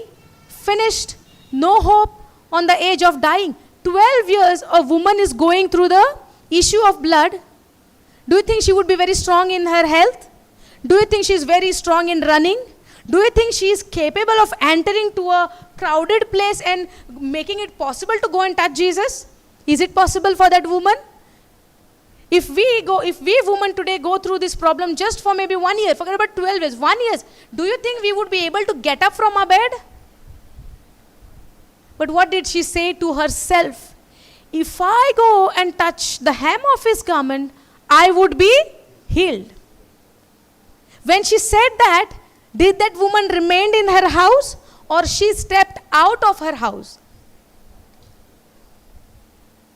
finished. No hope, on the edge of dying. 12 years a woman is going through the issue of blood. Do you think she would be very strong in her health? Do you think she is very strong in running? Do you think she is capable of entering to a crowded place and making it possible to go and touch Jesus? Is it possible for that woman? If we women today go through this problem just for maybe 1 year, forget about 12 years, 1 year, do you think we would be able to get up from our bed? But what did she say to herself? If I go and touch the hem of his garment, I would be healed. When she said that, did that woman remain in her house or she stepped out of her house?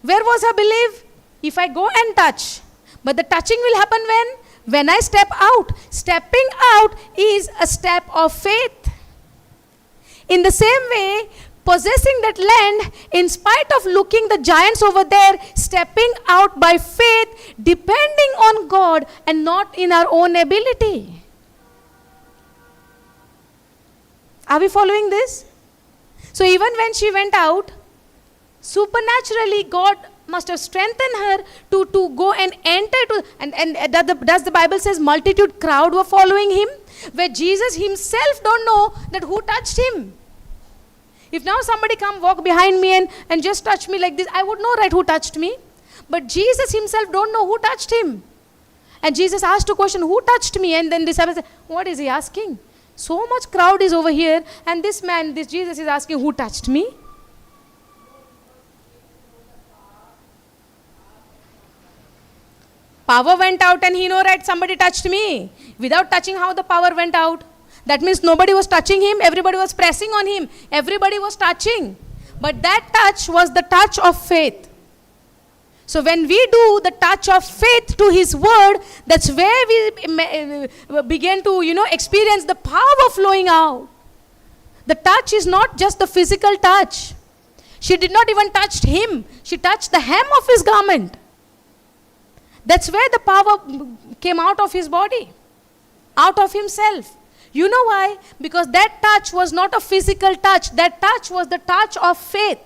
Where was her belief? If I go and touch. But the touching will happen when? When I step out. Stepping out is a step of faith. In the same way, possessing that land, in spite of looking the giants over there, stepping out by faith, depending on God and not in our own ability. Are we following this? So even when she went out, supernaturally God must have strengthened her to go and enter to, and does the Bible says multitude crowd were following him, where Jesus himself don't know that who touched him. If now somebody come walk behind me and just touch me like this, I would know, right, who touched me. But Jesus himself don't know who touched him. And Jesus asked a question, who touched me? And then disciples said, what is he asking? So much crowd is over here, and this man, this Jesus is asking, who touched me? Power went out and he know, right, somebody touched me. Without touching, how the power went out? That means nobody was touching him, everybody was pressing on him, everybody was touching. But that touch was the touch of faith. So when we do the touch of faith to his word, that's where we begin to, experience the power flowing out. The touch is not just the physical touch. She did not even touch him. She touched the hem of his garment. That's where the power came out of his body, out of himself. You know why? Because that touch was not a physical touch. That touch was the touch of faith.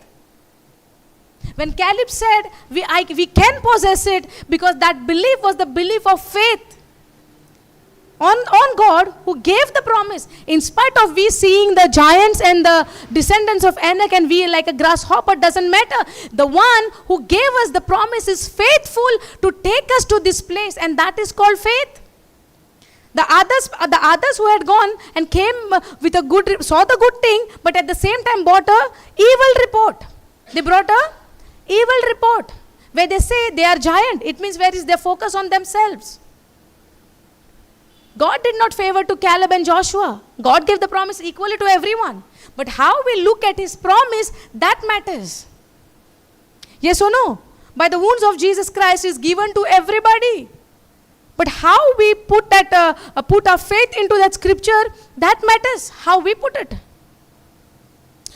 When Caleb said, we can possess it, because that belief was the belief of faith on God who gave the promise. In spite of we seeing the giants and the descendants of Anak and we like a grasshopper, doesn't matter. The one who gave us the promise is faithful to take us to this place, and that is called faith. The others who had gone and came with a good, saw the good thing, but at the same time brought a evil report. They brought a evil report where they say they are giant. It means where is their focus on themselves? God did not favor to Caleb and Joshua. God gave the promise equally to everyone. But how we look at his promise, that matters. Yes or no? By the wounds of Jesus Christ is given to everybody. But how we put that, put our faith into that scripture, that matters. How we put it.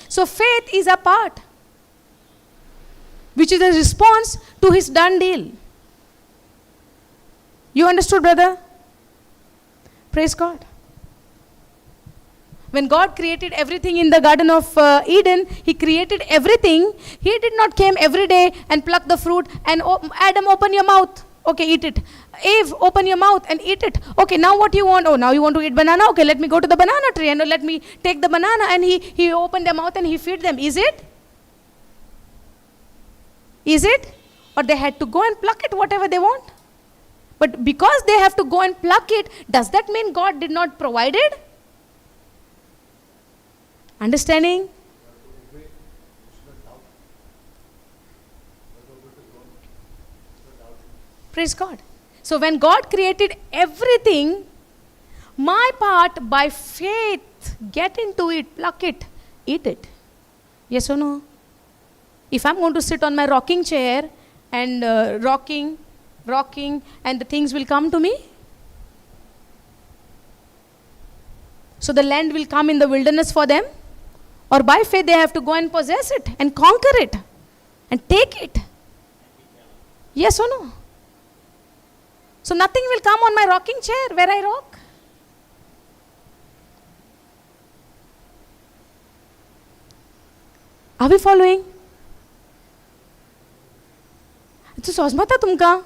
So faith is a part, which is a response to his done deal. You understood, brother? Praise God. When God created everything in the Garden of Eden, he created everything. He did not came every day and pluck the fruit and, oh, Adam, open your mouth. Okay, eat it. Eve, open your mouth and eat it. Okay, now what you want? Oh, now you want to eat banana? Okay, let me go to the banana tree and let me take the banana. And he opened their mouth and he feed them. Is it? Is it? Or they had to go and pluck it, whatever they want. But because they have to go and pluck it, does that mean God did not provide it? Understanding? Praise God. So when God created everything, my part by faith, get into it, pluck it, eat it. Yes or no? If I'm going to sit on my rocking chair and rocking, and the things will come to me? So the land will come in the wilderness for them? Or by faith they have to go and possess it and conquer it and take it? Yes or no? So nothing will come on my rocking chair where I rock. Are we following? समजता तुमकां?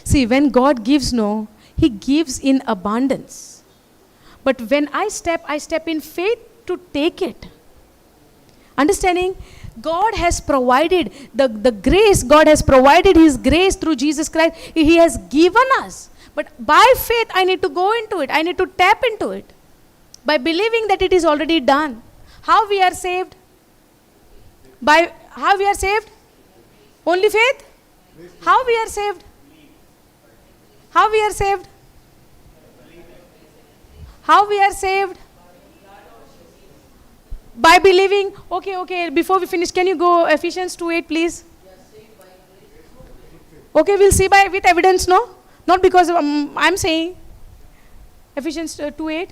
See, when God gives, no, He gives in abundance. But when I step in faith to take it. Understanding? God has provided the grace. God has provided His grace through Jesus Christ. He has given us. But by faith, I need to go into it. I need to tap into it. By believing that it is already done. How we are saved? By how we are saved? Only faith? How we are saved? How we are saved? How we are saved? By believing. Okay. Before we finish, can you go Ephesians 2:8, please? Okay, we'll see by with evidence, no? Not because I'm saying. Ephesians 2:8.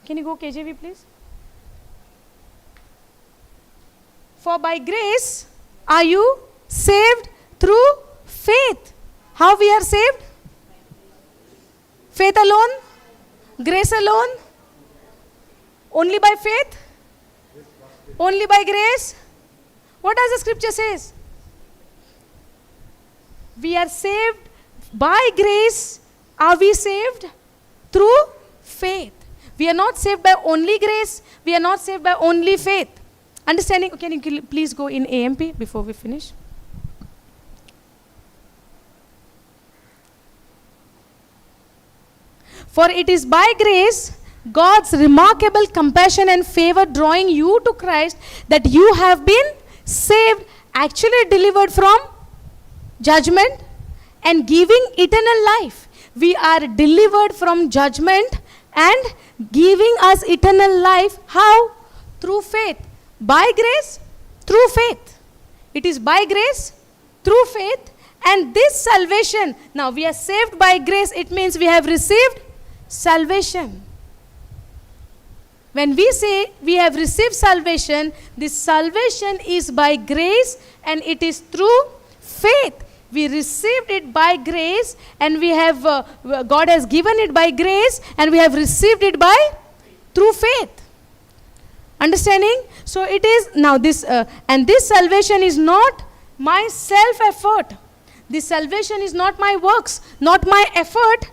Can you go KJV, please? For by grace are you saved through faith. How we are saved? Faith alone? Grace alone? Only by faith? Only by grace? What does the scripture says? We are saved by grace. Are we saved? Through faith. We are not saved by only grace. We are not saved by only faith. Understanding? Can you please go in AMP before we finish? For it is by grace, God's remarkable compassion and favor drawing you to Christ, that you have been saved, actually delivered from judgment and giving eternal life. We are delivered from judgment and giving us eternal life. How? Through faith. By grace, through faith. It is by grace, through faith. And this salvation, now we are saved by grace, it means we have received salvation. When we say we have received salvation, this salvation is by grace and it is through faith. We received it by grace and we have, God has given it by grace and we have received it by through faith. Understanding? So it is now this, and this salvation is not my self-effort. This salvation is not my works, not my effort,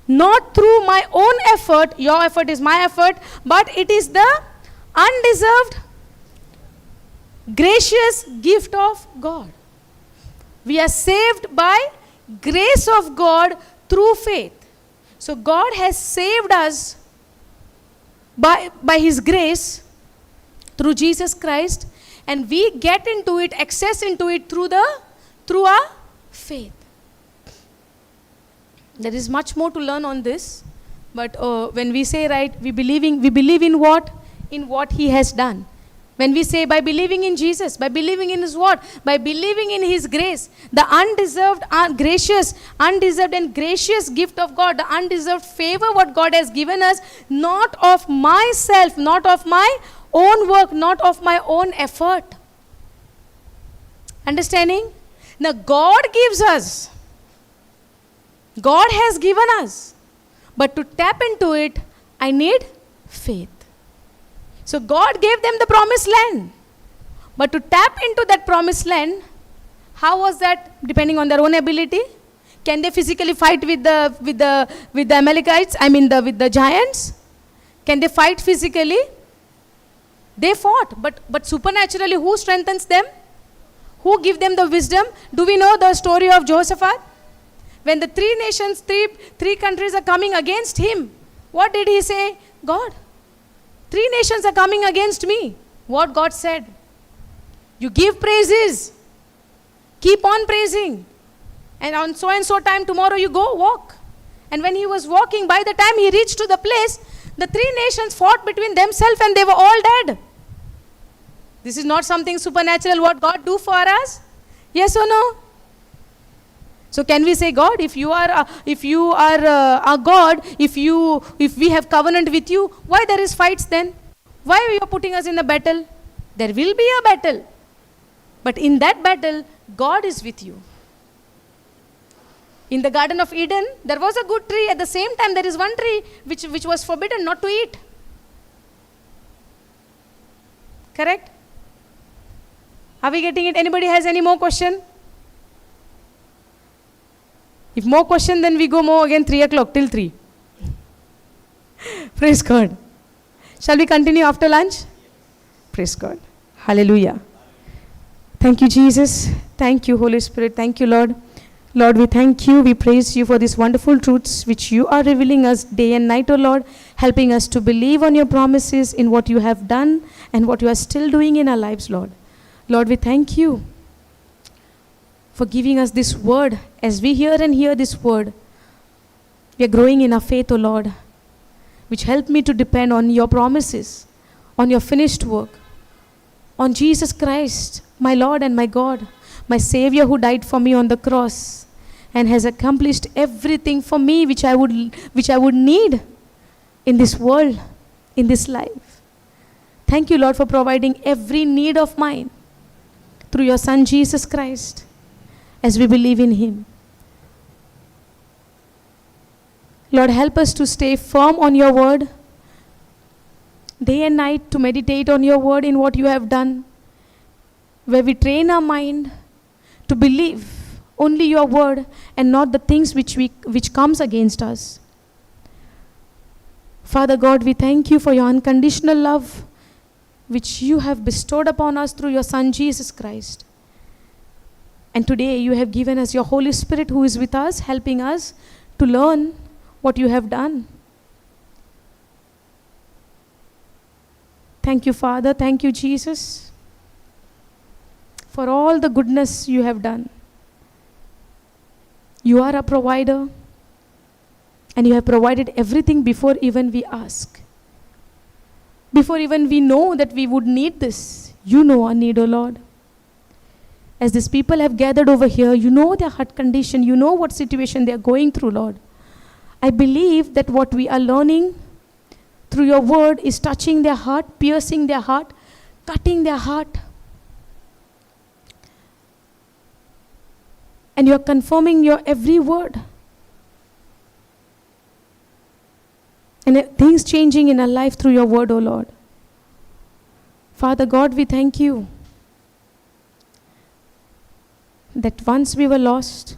not through my own effort. Your effort is my effort, but it is the undeserved, gracious gift of God. We are saved by grace of God through faith. So God has saved us by His grace through Jesus Christ, and we get into it, access into it through our faith. There is much more to learn on this, but when we say, right, we believe in what? In what He has done. When we say by believing in Jesus, by believing in His what? By believing in His grace, the undeserved, gracious, undeserved and gracious gift of God, the undeserved favor what God has given us, not of myself, not of my own work, not of my own effort. Understanding? Now God gives us. God has given us. But to tap into it, I need faith. So God gave them the promised land. But to tap into that promised land, how was that? Depending on their own ability? Can they physically fight with the Amalekites? I mean with the giants? Can they fight physically? They fought, but supernaturally, who strengthens them? Who give them the wisdom? Do we know the story of Jehoshaphat? When the three nations, three countries are coming against him, what did he say? God. Three nations are coming against me. What God said? You give praises. Keep on praising. And on so and so time tomorrow you go walk. And when he was walking, by the time he reached to the place, the three nations fought between themselves and they were all dead. This is not something supernatural what God do for us. Yes or no? So can we say, God, if you are our God, if we have covenant with you, why there is fights then? Why you are putting us in a battle? There will be a battle. But in that battle, God is with you. In the Garden of Eden, there was a good tree. At the same time, there is one tree which was forbidden not to eat. Correct? Are we getting it? Anybody has any more question? If more question, then we go more again 3 o'clock till 3. Praise God. Shall we continue after lunch? Praise God. Hallelujah. Thank you, Jesus. Thank you, Holy Spirit. Thank you, Lord. Lord, we thank you. We praise you for these wonderful truths which you are revealing us day and night, O Lord, helping us to believe on your promises in what you have done and what you are still doing in our lives, Lord. Lord, we thank you for giving us this word. As we hear and hear this word, we are growing in our faith, O Lord, which help me to depend on your promises, on your finished work, on Jesus Christ, my Lord and my God, my Savior who died for me on the cross and has accomplished everything for me which I would need in this world, in this life. Thank you, Lord, for providing every need of mine through your Son, Jesus Christ, as we believe in him. Lord, help us to stay firm on your word, day and night, to meditate on your word in what you have done, where we train our mind to believe only your word and not the things which comes against us. Father God, we thank you for your unconditional love which you have bestowed upon us through your Son, Jesus Christ. And today you have given us your Holy Spirit who is with us, helping us to learn what you have done. Thank you, Father. Thank you, Jesus, for all the goodness you have done. You are a provider, and you have provided everything before even we ask. Before even we know that we would need this, you know our need, O Lord. As these people have gathered over here, you know their heart condition, you know what situation they are going through, Lord. I believe that what we are learning through your word is touching their heart, piercing their heart, cutting their heart. And you are confirming your every word. And things changing in our life through your word, O Lord. Father God, we thank you that once we were lost,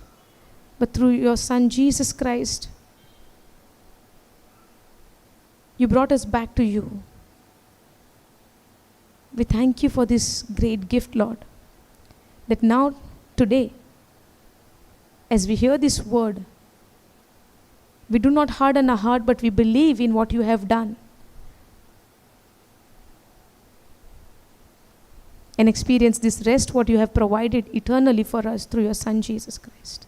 but through your Son, Jesus Christ, you brought us back to you. We thank you for this great gift, Lord, that now, today, as we hear this word, we do not harden our heart, but we believe in what you have done and experience this rest, what you have provided eternally for us through your Son, Jesus Christ.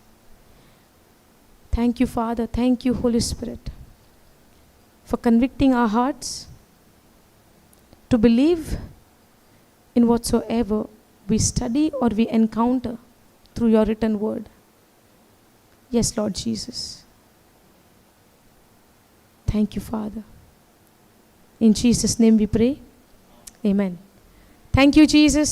Thank you, Father. Thank you, Holy Spirit, for convicting our hearts to believe in whatsoever we study or we encounter through your written word. Yes, Lord Jesus. Thank you, Father. In Jesus' name we pray. Amen. Thank you, Jesus.